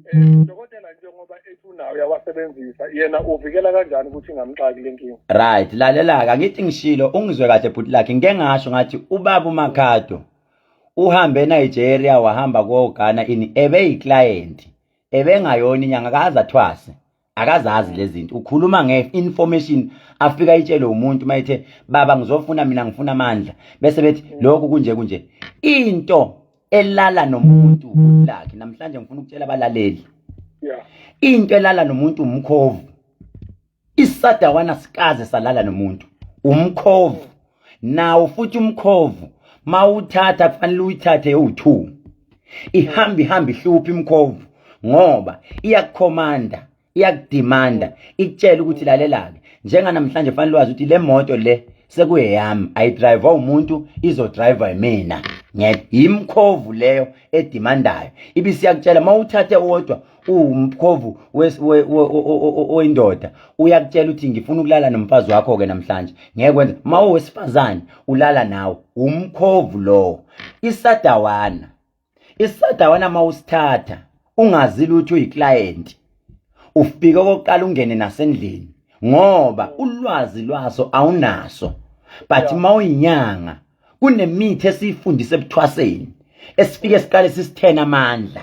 Dokotela njengoba ethi unawo uyawasebenzisa, yena uvikela kanjani ukuthi ingamxaki le nkinga? Right, lalela-ke, angithi ngishilo ungizwe kahle bhuti lakhe, ngike ngasho ngathi ubaba uMakhado uhambe eNigeria wahamba koGhana ini ebeyiclient, ebengayona inyanga, akaze athwase, akazazi lezi zinto. Ukhuluma nge-information afika itshelwe umuntu mayethe baba ngizofuna mina ngifuna amandla, bese bethi lokhu kunje kunje. Into elala nomuntu lakhe namhlanje ngifuna ukutshela abalaleli, into elala nomuntu umkhovu. Isadawana sikaze salala nomuntu umkhovu. Nawo futhi umkhovu mawuthatha kufanele uyithathe yowu-2, ihamba ihamba ihluphe imkhovu ngoba iyakukhomanda, iyakudimanda, ikutshela ukuthi lalela-ke njenganamhlanje kufanele wazi ukuthi le moto le sekuyeyami, ayidrive umuntu, izodrive mina. Yimkhovu leyo edimandayo, ibisiyakutshela mawuthathe wodwa uwumkhovu oyindoda uyakutshela ukuthi ngifuna ukulala nomfazi wakho-ke namhlanje, ngeke kwenze. Uma uwesifazane ulala nawe, umkhovu lowo. Isadawana, isadawana mawusithatha ungazi lutho uyiclient, ufike okokuqala ungene nasendlini ngoba ulwazi lwaso awunaso. But mawuyinyanga kunemithi esiyifundise ebuthwaseni esifike siqale sisithena amandla.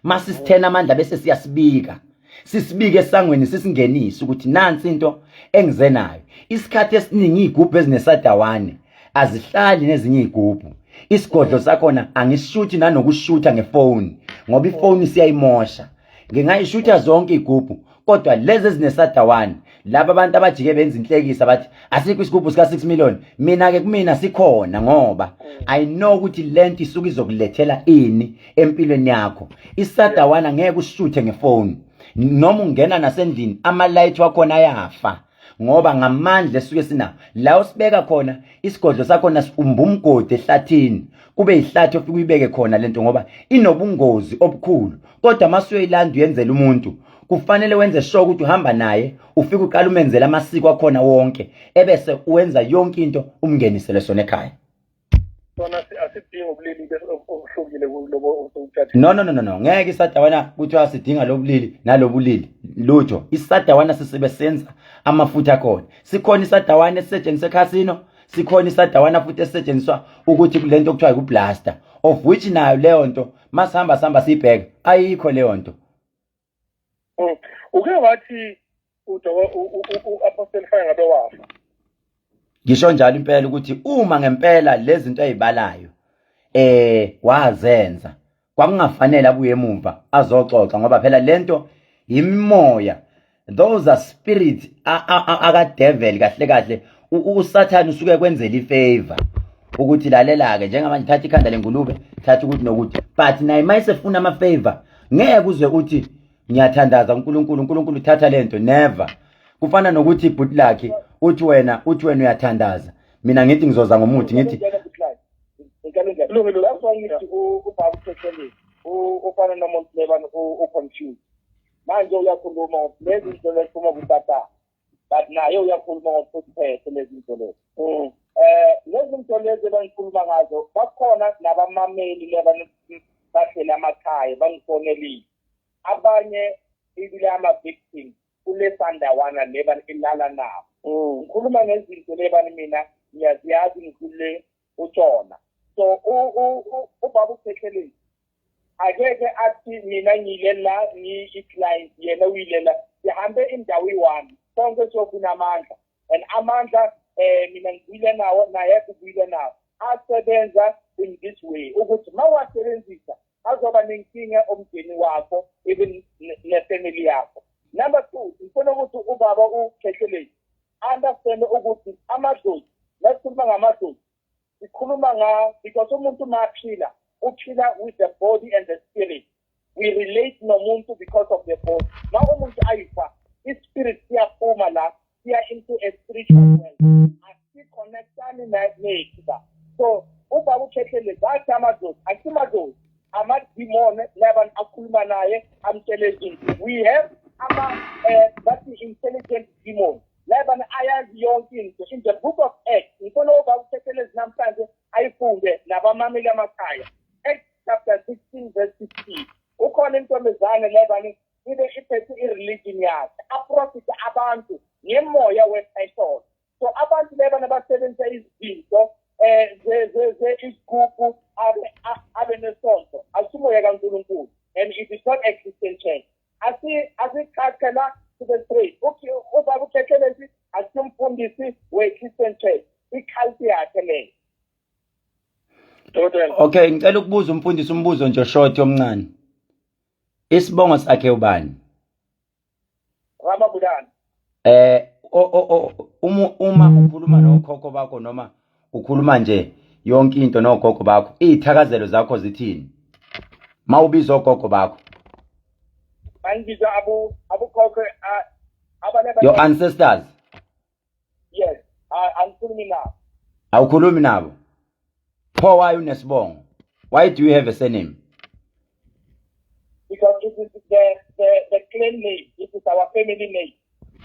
Masisithena amandla bese siyasibika, sisibike esangweni, sisingenise ukuthi nansi into engize nayo. Isikhathi esiningi iy'gubhu ezinesadawane azihlali nezinye iy'gubhu. Isigodlo sakhona angisishuthi nanokushutha ngefoni ngoba ifoni siyayimosha. Ngingayishutha zonke iy'gubhu kodwa lezi ezinesadawane, laba abantu abajike benza inhlekisa bathi asikho isigubhu sika 6 million. Mina ke kumina sikhona ngoba I know ukuthi lento isuke izokulethela ini empilweni yakho. Isadawana ngeke usishuthe ngefoni, noma ungena nasendlini ama-light wakhona ayafa ngoba ngamandla esuke sinawo la usibeka khona. Isigodlo sakhona siumba umgodi ehlathini, kube ihlathi ofike uyibeke khona lento ngoba inobungozi obukhulu. Kodwa masuyoyilanda uyenzela umuntu, kufanele wenze sure ukuthi uhamba naye, ufike uqala umenzele amasiko akhona wonke, ebese uwenza yonke into umngenisele sona ekhaya. Sona asidingi ubulili obuhlukile kulobo osukuthathe? No, no, no, no, no, ngeke isadawana kuthiwa sidinga lobulili nalobulili, lutho. Isadawana sisibe senza amafutha akhona. Sikhona isadawana esisetshenziswa ekhasino, sikhona isadawana futhi esisetshenziswa ukuthi kulento okuthiwa ikublaster, of which nayo leyo nto masihamba sihamba siyibheka ayikho leyo nto. Uke wathi u-Apostle Fire ngabe wafa? Ngisho njalo impela ukuthi uma ngempela lezi zinto ezibalayo Wazenza kwakungafanele abuye emuva azoxoxa, ngoba phela lento imimoya, those are spirits aka devil. Kahle kahle uSathane usuke kwenzela ifavor ukuthi, lalela ke, njengamanje thatha ikhanda lengulube, thatha ukuthi nokuthi, but naye mayesefuna ama favor ngeke uze uthi ngiyathandaza uNkulunkulu, uNkulunkulu thatha lento, never. Kufana nokuthi ibhuti lakhe uthi wena uyathandaza, mina ngithi ngizoza ngomuthi, ngithi Kulungile. That's why ngithi ubaba uKhehlelezi ufana nomuntu lebani u-confused. Manje uyakhuluma ngokuthi lezi zinto leziphuma kuSatane, but naye uyakhuluma ngokuthi usiphethe lezi zinto lezi. Lezi zinto lezi ebangikhuluma ngazo, bakhona nabamameli lebani bahleli amakhaya, bangifonelile abanye, ibile ama-victim kule sandawana lebani ilala nabo. Ngikhuluma ngezinto lebani mina ngiyaziyazi, ngikhulule utshona. So ubaba uKhehlelezi akeke athi mina ngile la ngiyi-client, yena uyile la, sihambe indawo iyi-one sonke siyofuna amandla, and amandla mina ngibuyile nawo, naye ubuyile nawo, asebenza in this way ukuthi uma wasebenzisa azoba nenkinga omndeni wakho, even nefamily yakho. Number two, ngifuna ukuthi ubaba uKhehlelezi understand ukuthi amadlozi, nasikhuluma ngamadlozi sikhuluma nga because umuntu maphila uphila with the body and the spirit. We relate nomuntu because of the body. Ma umuntu ayifa, i-spirit siyaphuma la, siya into a spiritual world, asiconnectani nethu ba. So ubaba uKhehlelezi bathi amadlozi, akusimadlozi, amadimoni labantu akhuluma naye amtshele izinto. We have ama bathi intelligent demon labana ayazi yonke into. In the Book of Acts, ngifuna ubaba uKhehlelezi namhlanje ayifunde nabamameli amakhaya, Acts chapter 16 verse 16. Ukhona intombazane lebani ibe iphethe i-religion yakhe, aprofithe abantu ngemoya we-passion. So abantu lebana basebenzisa izinto ze isigubhu abe nesonto, asimoya kaNkulunkulu, and it is not a Christian church. Asiqhaqhe la to the straight. Okay, ubaba uKhehlelezi asimfundisi we-Christian church, i-cult yakhe leyo. Dokotela. Okay, ngicela ukubuza umfundisi umbuzo nje short omncane. Isibongo sakhe ubani? Ramabulana. Uma ukhuluma nokhokho bakho noma ukhuluma nje yonke into nogogo bakho, izithakazelo zakho zithini mawubiza ogogo bakho? Bangibiza abukhokho abanye. Your ancestors. Yes, angikhulumi nabo. Awukhulumi nabo? Pho why unesibongo? Why do you have a surname? Because it is the clan name, it is our family name.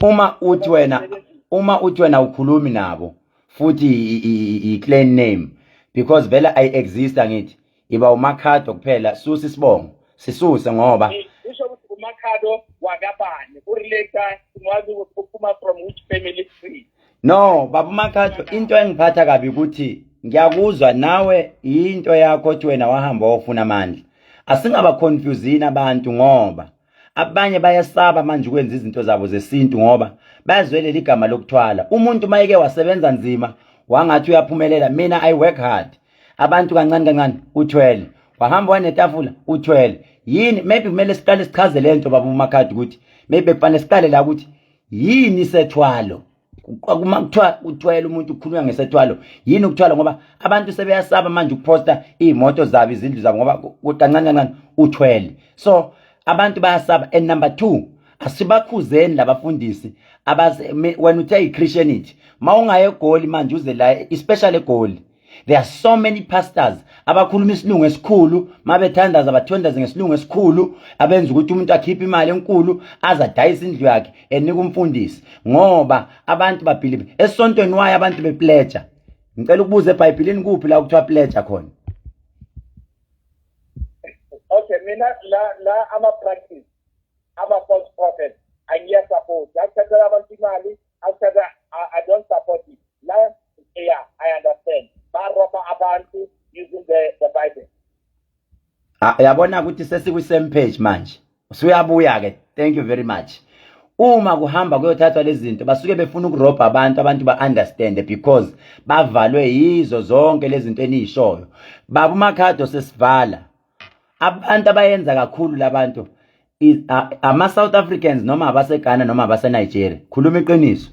Uma uthi wena ukhulumi nabo futhi i-clan name, because vele ayi-exist, angithi iba uMakhado kuphela, susa isibongo, sisuse ngoba Kusho ukuthi uMakhado wakabani, urelate singazi ukuthi uphuma from which family tree. No, baba uMakhado, into engiphatha kabi ukuthi ngiyakuzwa nawe, into yakho othi wena wahamba wofuna amandla. Asingaba confusini abantu, ngoba abanye bayasaba manje ukwenza izinto zabo zesintu ngoba bayazwelela igama lokuthwala. Umuntu mayeke wasebenza nzima wangathi uyaphumelela, mina I work hard, abantu kancane kancane uthwele, wahamba wanetafula, uthwele yini? Maybe kumele siqale sichaze lento, baba uMakhadi, ukuthi maybe kufanele siqale la ukuthi yini isethwalo. Kuma kuthiwa uthwele umuntu, kukhulunywa ngesethwalo, yini ukuthwala? Ngoba abantu sebeyasaba manje ukuphosta iy'moto zabo, izindlu zabo, ngoba kancane kancane uthwele. So abantu bayasaba. And number two, asibakhuzeni labafundisi wena uthe i-Christianity, ma ungaye eGoli manje, uze la, especially eGoli, there are so many pastors abakhuluma isilungu esikhulu. Mabethandaza bathandaze ngesilungu esikhulu, abenza ukuthi umuntu akhiphe imali enkulu aze adayise indlu yakhe enika umfundisi, ngoba abantu babelieve esontweni. Waye abantu bepledge? Ngicela ukubuza, eBhayibhelini kuphi la kuthiwa pledge khona? Okay, mina la ama practice ama false prophet angiya support. Akuthathela abantu imali, akuthatha, I don't support it la. Yeah, I understand, baroba abantu using the Bible. Ah, yabona ukuthi sesiku same page manje, usuyabuya ke. Thank you very much. Uma kuhamba kuyothathwa lezi zinto basuke befuna ukurobha abantu, abantu ba-understande because bavalwe yizo zonke lezi zinto eniyishoyo. Baba uMakhado, sesivala. Abantu abayenza kakhulu labantu ama-South Africans noma abaseGhana noma abaseNigeria. Khuluma iqiniso.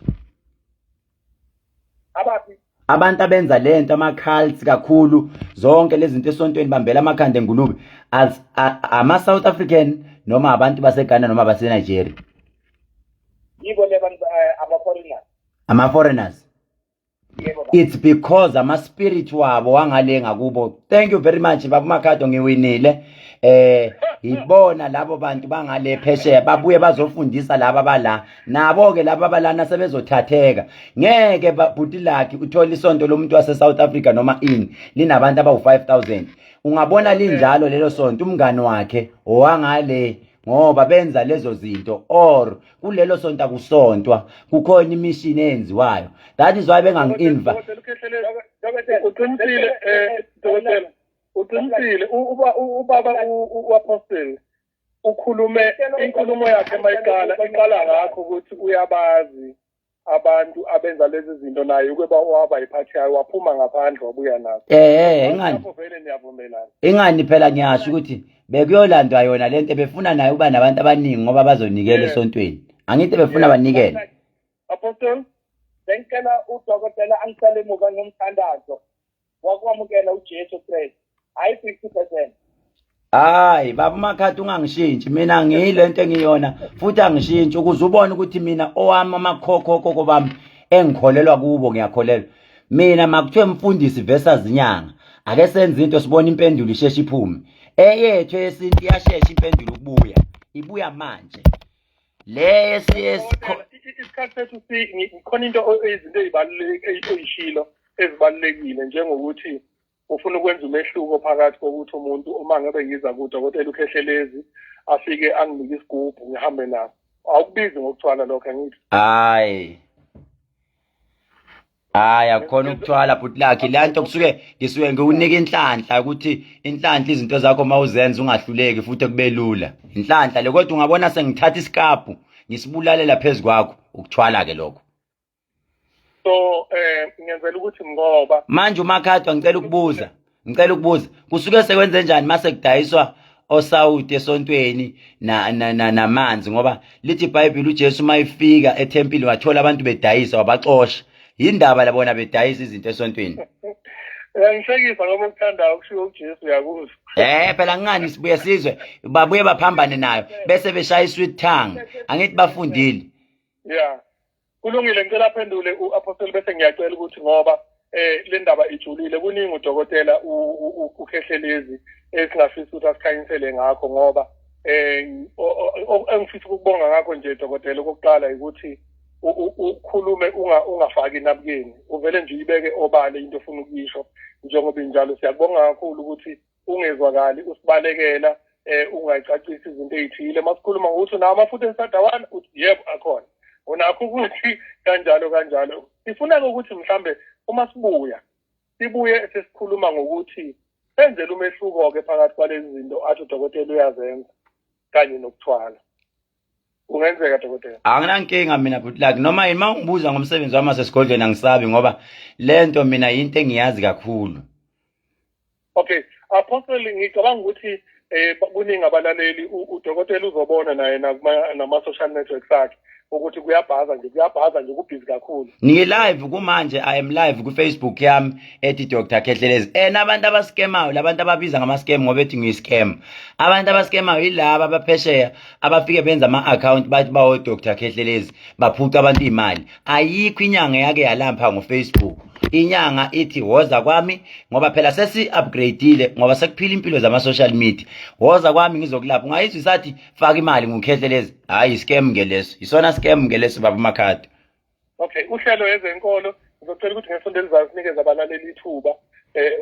Abaphi? Abantu abenza lento, ama-cults kakhulu, zonke lezi zinto esontweni, bambela amakhanda engulube, ama-South African noma abantu baseGhana noma abaseNigeria? Yibo le bantu, ama-foreigners. Ama-foreigners. Yebo, baba. It's because ama-spirit wabo wangale ngakubo. Thank you very much, baba Makhado, ngiwinile. Ibona labo bantu bangale phesheya babuye bazofundisa laba bala, nabo ke laba balana sebezothatheka. Ngeke bhuti lakhe uthola isonto lomuntu wase South Africa noma ini linabantu abawu 5000. Ungabona linjalo lelo sonto, umngani wakhe owangale, ngoba benza lezo zinto, or kulelo sonto akusontwa, kukhona imishini eyenziwayo. That is why bengangi-inva Dokotela uKhehlelezi, Dokotela, uqinisile, dokotela, uqinisile. Ubaba u-Apostle ukhulume inkulumo yakhe mayiqala, iqala ngakho ukuthi uyabazi abantu abenza lezi zinto, naye uke waba yiphathi yayo, waphuma ngaphandle, wabuya nazo. Ingani Lapho vele niyavumelana. Ingani phela ngiyasho ukuthi bekuyolandwa yona lento, befuna naye ukuba nabantu abaningi ngoba bazonikela esontweni, angithi befuna banikele. Apostle. Bengicela udokotela angisale emuva ngomthandazo wakwamukela uJesu Kristu, hayi 50%. Hayi baba uMakhadi, ungangishintshi, mina ngiyilento engiyona futhi angishintshi, ukuze ubone ukuthi mina owami amakhokho koko bami engikholelwa kubo, ngiyakholelwa mina. Makuthiwe mfundisi versus inyanga, ake senze into sibone impendulo isheshe iphume. Eyethu yesintu iyashesha impendulo ukubuya, ibuya manje le Dokotela, isikhathi sethu khona into izinto ey'baluleke oyishilo ezibalulekile, njengokuthi ufuna ukwenza umehluko phakathi kokuthi umuntu uma ngabe ngiza kudokotela uKhehlelezi afike anginike isigubhu ngihambe naso, awukubizi ngokuthwala lokho, angithi? Hayi, hayi, akukhona ukuthwala, bhuti lakhe. Le nto kusuke ngisuke ngikunika inhlanhla, ukuthi inhlanhla izinto zakho uma uzenza ungahluleki futhi kube lula, inhlanhla le. Kodwa ungabona sengithatha isikaphu ngisibulalela phezu kwakho, ukuthwala-ke lokho. So ngenzela ukuthi ngoba Manje uMakhadwa, ngicela ukubuza, kusuke sekwenze njani mase kudayiswa osawuti esontweni namanzi? Ngoba lithi iBhayibheli uJesu mayifika ethempeli wathola abantu bedayisa, wabaxosha. Yindaba labona bedayisa izinto esontweni? Uyangihlekisa ngoba ukuthandayo kushiwo uJesu, uyakuzwa. Phela ngani sibuye sizwe babuye baphambane nayo bese beshaya isweet tongue, angithi bafundile? Yeah, kulungile, ngicela aphendule u-Apostle, bese ngiyacela ukuthi ngoba le ndaba ijulile, kuningi udokotela uKhehlelezi esingafisa ukuthi asikhanyisele ngakho, ngoba engifisa ukubonga ngakho nje dokotela, okokuqala ukuthi ukhulume ungafaki inabukeni, uvele nje uyibeke obale into ofuna ukuyisho njengoba injalo. Siyakubonga kakhulu ukuthi ungezwakali usibalekela, ungayicacisi izinto ey'thile. Masikhuluma ngokuthi unawo amafutha esadawana, uthi yebo akhona, unakho ukuthi kanjalo kanjalo. Sifuna-ke ukuthi mhlambe uma sibuya, sibuye sesikhuluma ngokuthi senzele umehluko-ke phakathi kwalezi zinto athi udokotela uyazenza kanye nokuthwala. Kungenzeka, dokotela? Anginankinga mina, bhuti lakhe, noma yini. Uma ungibuza ngomsebenzi wami wasesigodlweni angisabi, ngoba le nto mina yinto engiyazi kakhulu. Okay, Apostle, ngicabanga ukuthi kuningi abalaleli, udokotela uzobona naye nama social networks akhe ukuthi kuyabhaza nje, kuyabhaza nje, kubhizi kakhulu. Ngi-live kumanje, I am live ku-Facebook yami ethi Dr Khehlelezi. And abantu abaskemayo, labantu ababiza ngama-scam ngoba ethi ngiyi-scam, abantu abaskemayo yilaba abaphesheya abafike benza ama-account bathi bawo Dr Khehlelezi, baphuca abantu iy'mali. Ayikho inyanga yake yalapha ngo-Facebook. Inyanga ithi woza kwami, ngoba phela sesi-upgradeile, ngoba sekuphila impilo zama-social media, woza kwami ngizokulapha. Ungayizwa isathi faka imali nguKhehlelezi? Hhayi, scam ke leso, isona scam ke leso, baba uMakhado. Okay, uhlelo ezenkolo, ngizocela ukuthi ngesonto elizayo sinikeze abalaleli ithuba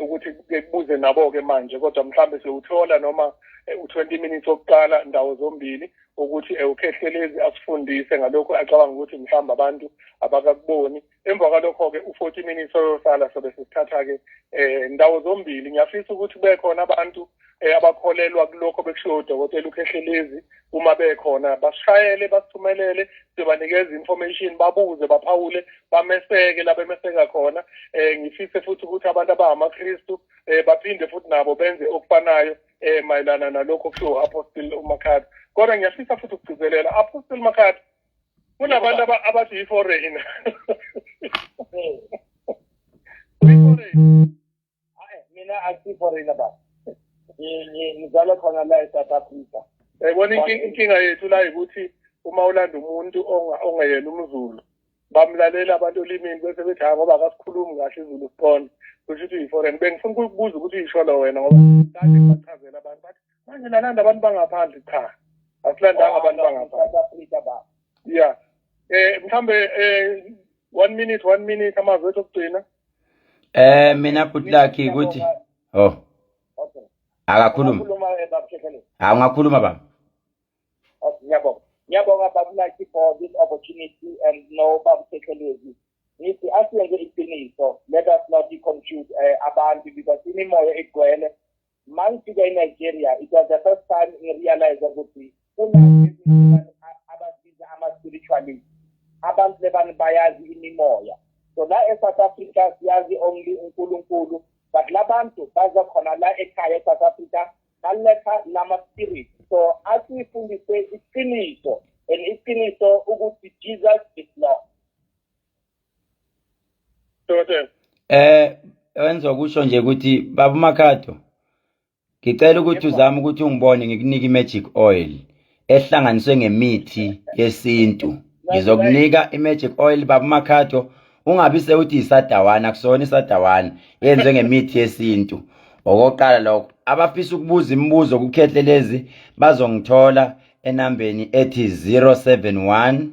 ukuthi ke kubuze nabo-ke manje, kodwa mhlambe siyowuthola noma u-20 minutes wokuqala ndawo zombili ukuthi uKhehlelezi asifundise ngalokhu acabanga ukuthi mhlawumbe abantu abakakuboni. Emva kwalokho-ke u-40 minutes oyosala sobe sisithatha-ke ndawo zombili. Ngiyafisa ukuthi kube khona abantu. Abakholelwa kulokho bekushiwo udokotela uKhehlelezi, uma bekhona basishayele, basithumelele, sibanikeza information, babuze, baphawule, bameseke la bemeseka khona. Ngifise futhi ukuthi abantu abangamaKristu baphinde futhi nabo benze okufanayo mayelana nalokho kushiwo Apostle uMakhado. Kodwa ngiyafisa futhi ukugcizelela, Apostle Makhado, kunabantu abathi yi-foreigner. Uyi-foreigner? Mina akusi-foreigner ba, ngizalwe khona la e-South Africa. Yayibona inkinga yethu la ukuthi uma ulanda umuntu ongeyena umZulu, bamlalela abantu olimini, bese bethi hayi, ngoba akasikhulumi kahle izulu siqonde, kusho ukuthi uyi-foreign. Bengifuna ukukubuza ukuthi uyisholo wena, ngoba kade ngibachazela abantu, bathi manje nalanda abantu bangaphandle. Cha, asilandanga abantu bangaphandle. South Africa ba. Ya, mhlambe one minute, one minute, amazwi ethu okugcina. Mina bhuti Lucky ukuthi oh Okay. Akakhuluma. Khuluma, baba Khehlelezi. Hawu, ungakhuluma baba. Okay, ngiyabonga. Ngiyabonga baba Lucky for this opportunity and no baba Khehlelezi. Ngithi asiyenze iqiniso. Let us not be confused abantu because imimoya igcwele. Mangifika eNigeria, it was the first time ngirealize ukuthi kuna abazibiza ama-spiritualist. Abantu lebani bayazi imimoya. So la eSouth Africa siyazi only uNkulunkulu, but labantu baza khona la ekhaya eSouth Africa baletha lama spirit. So asifundise iqiniso, and iqiniso ukuthi Jesus is Lord. Dokotela. Wenza kusho nje ukuthi baba Makhado, ngicela ukuthi uzame ukuthi ungibone, ngikunike imagic oil ehlanganiswe ngemithi yesintu. Ngizokunika imagic oil, baba Makhado, ungabi sewuthi isadawana, kusona isadawana, yenziwe ngemithi yesintu. Okokuqala lokho, abafisa ukubuza imibuzo kuKhehlelezi bazongithola enambeni ethi 071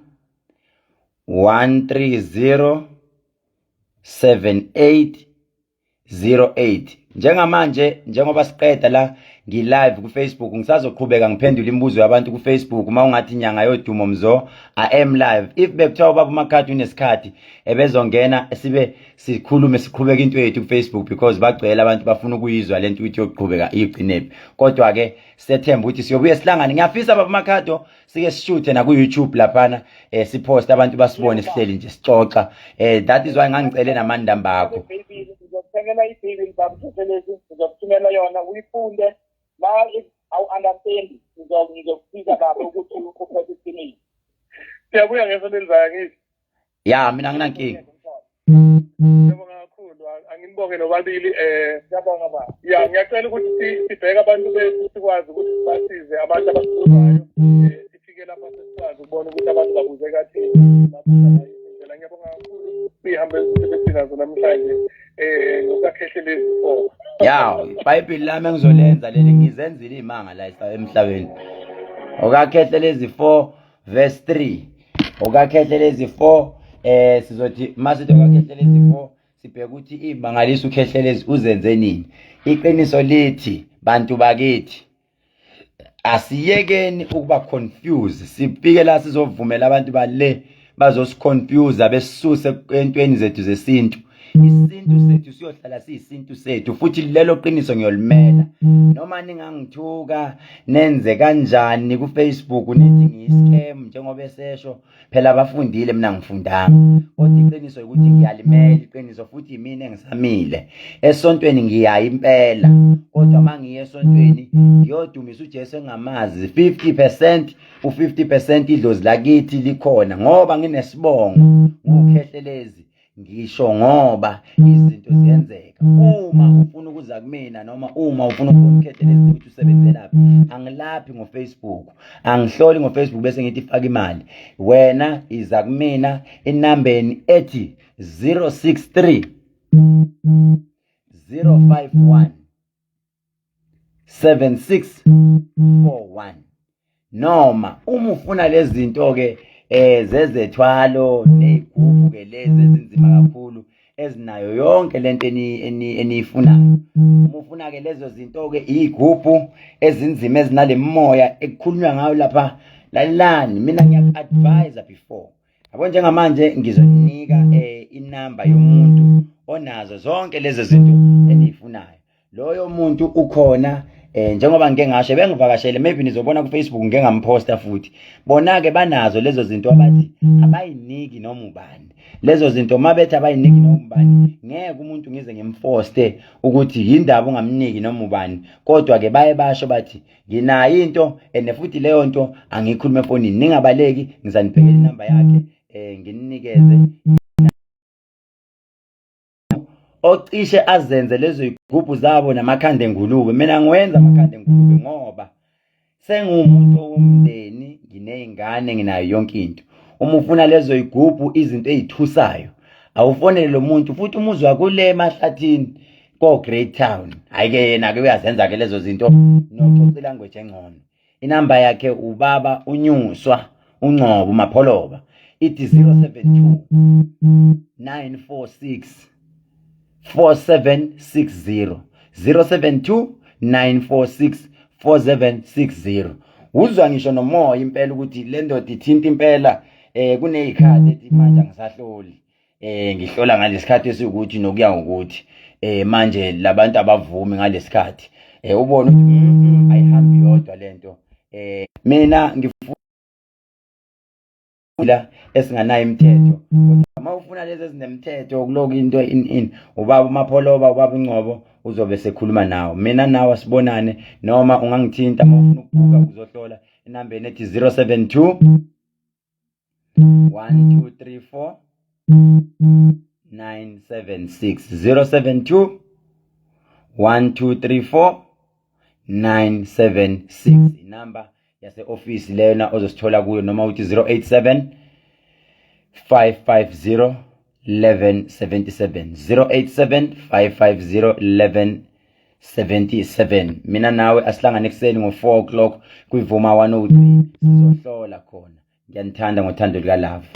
130 7808. Njengamanje, njengoba siqeda la, ngi-live ku-Facebook, ngisazoqhubeka ngiphendule imibuzo yabantu ku-Facebook. Uma ungathi Nyanga Yodumo Mzo, I am live. If bekuthiwa ubaba uMakhadi unesikhathi, ebezongena sibe sikhulume, siqhubeke into yethu ku-Facebook, because bagcwele abantu bafuna ukuyizwa lento ukuthi yokuqhubeka igcinephi. Kodwa-ke sethemba ukuthi siyobuye sihlangane. Ngiyafisa baba Makhado sike sishuthe naku-YouTube laphana, sipost, abantu basibone sihleli nje sixoxa. That is why ngangicele namandamba akho. IBhayibhili, ngizokuthengela iBhayibhili baba Khehlelezi, ngizokuthumela yona uyifunde. Ma awu-understand, ngizokusiza baba ukuthi uphethe iqiniso. Siyabuya ngesonto elizayo, angithi? Ya, mina anginankinga. Ngiyabonga kakhulu, anginibonge nobabili. Siyabonga baba. Ya, ngiyacela ukuthi sibheke abantu bethu, sikwazi ukuthi sibasize abantu abasibuzayo. Sifike lapha sesikwazi ukubona ukuthi abantu babuze kathini, babuza ngayiphi indlela. Ngiyabonga kakhulu sihambe sebesinazo namhlanje ngokukaKhehlelezi 4. Ya, iBhayibheli lami engizolenza leli, ngizenzile imanga la emhlabeni. OkaKhehlelezi 4 verse 3, okaKhehlelezi 4, sizothi masithi okaKhehlelezi 4, sibheka ukuthi imangaliso uKhehlelezi uzenze nini. Iqiniso lithi, bantu bakithi, asiyekeni ukuba confused, sifike la sizovumela abantu bale bazosiconfuse, besisuse entweni zethu zesintu. Isintu sethu siyohlala siyisintu sethu, futhi lelo qiniso ngiyolimela noma ningangithuka, nenze kanjani ku-Facebook, nithi ngiyi-scam njengoba esesho. Phela abafundile, mina ngifundanga, kodwa iqiniso ukuthi ngiyalimela iqiniso, futhi yimina engisamile esontweni. Ngiyaya impela, kodwa uma ngiye esontweni ngiyodumisa uJesu engamazi 50%, u-50% idlozi lakithi likhona, ngoba nginesibongo nguKhehlelezi. Ngisho ngoba izinto ziyenzeka. Uma ufuna ukuza kumina noma uma ufuna ukubona uKhehlelezi ukuthi usebenzelaphi, angilaphi ngoFacebook, angihloli ngoFacebook bese ngithi faka imali. Wena iza kumina inambeni ethi 063 051 7641. Noma uma ufuna lezi zinto ke zezethwalo nezigubhu ke lezi ezinzima kakhulu ezinayo yonke lento eniyifunayo, uma ufuna ke lezo zinto ke, izigubhu ezinzima ezinale moya ekukhulunywa ngayo lapha, lalelani mina, ngiyaku-advise before yabo. Njengamanje ngizonika inamba yomuntu onazo zonke lezo zinto eniyifunayo. Loyo muntu ukhona. Njengoba ngike ngasho bengivakashele, maybe nizobona ku Facebook ngike ngamposta futhi. Bona ke banazo lezo zinto abathi abayiniki noma ubani. Lezo zinto mabethi abayiniki noma ubani, ngeke umuntu ngize ngimfoste ukuthi yindaba ungamniki noma ubani. Kodwa ke baye basho bathi nginayo into and futhi leyo nto angiyikhuluma efonini, ningabaleki, ngizanibhekela inamba yakhe ngininikeze ocishe azenze lezo yigubhu zabo namakhanda engulube. Mina ngiwenza amakhanda engulube ngoba senguwumuntu womndeni, nginey'ngane, nginayo yonke into. Uma ufuna lezo yigubhu, izinto ey'thusayo, awufonele lo muntu futhi umuzwa kule emahlathini ko-Great Town. Hhayi-ke yena-ke uyazenza-ke lezo zinto, noxoxa ilanguage engcono. Inamba yakhe ubaba uNyuswa uNgcobo uMapholoba, ithi 072 946 4760, 072 946 4760. Uzwa ngisho nomoya impela ukuthi le ndoda ithinta impela. Kuney'khathi ethi manje angisahloli, ngihlola ngalesikhathi esiwukuthi nokuya ngokuthi manje labantu abavumi ngalesikhathi, ubone ukuthi ayihambi yodwa lento. Mina ngifuna esinganayo imithetho, kodwa uma ufuna lezi ezinemithetho kuloku into in ubaba uMapholoba, ubaba uNgcobo uzobe sekhuluma nawe. Mina nawe sibonane, noma ungangithinta uma ufuna ukubhuka uzohlola enambeni ethi 072 1 2 3 4 976, 072 1 2 3 4 976, inamba yase-ofisi lena ozosithola kuyo, noma uthi 087 550 1177, 087 550 1177. Mina nawe asihlangane ekuseni ngo-4 o'clock kwiVuma 103, sizohlola khona. Ngiyanithanda ngothando lukalava.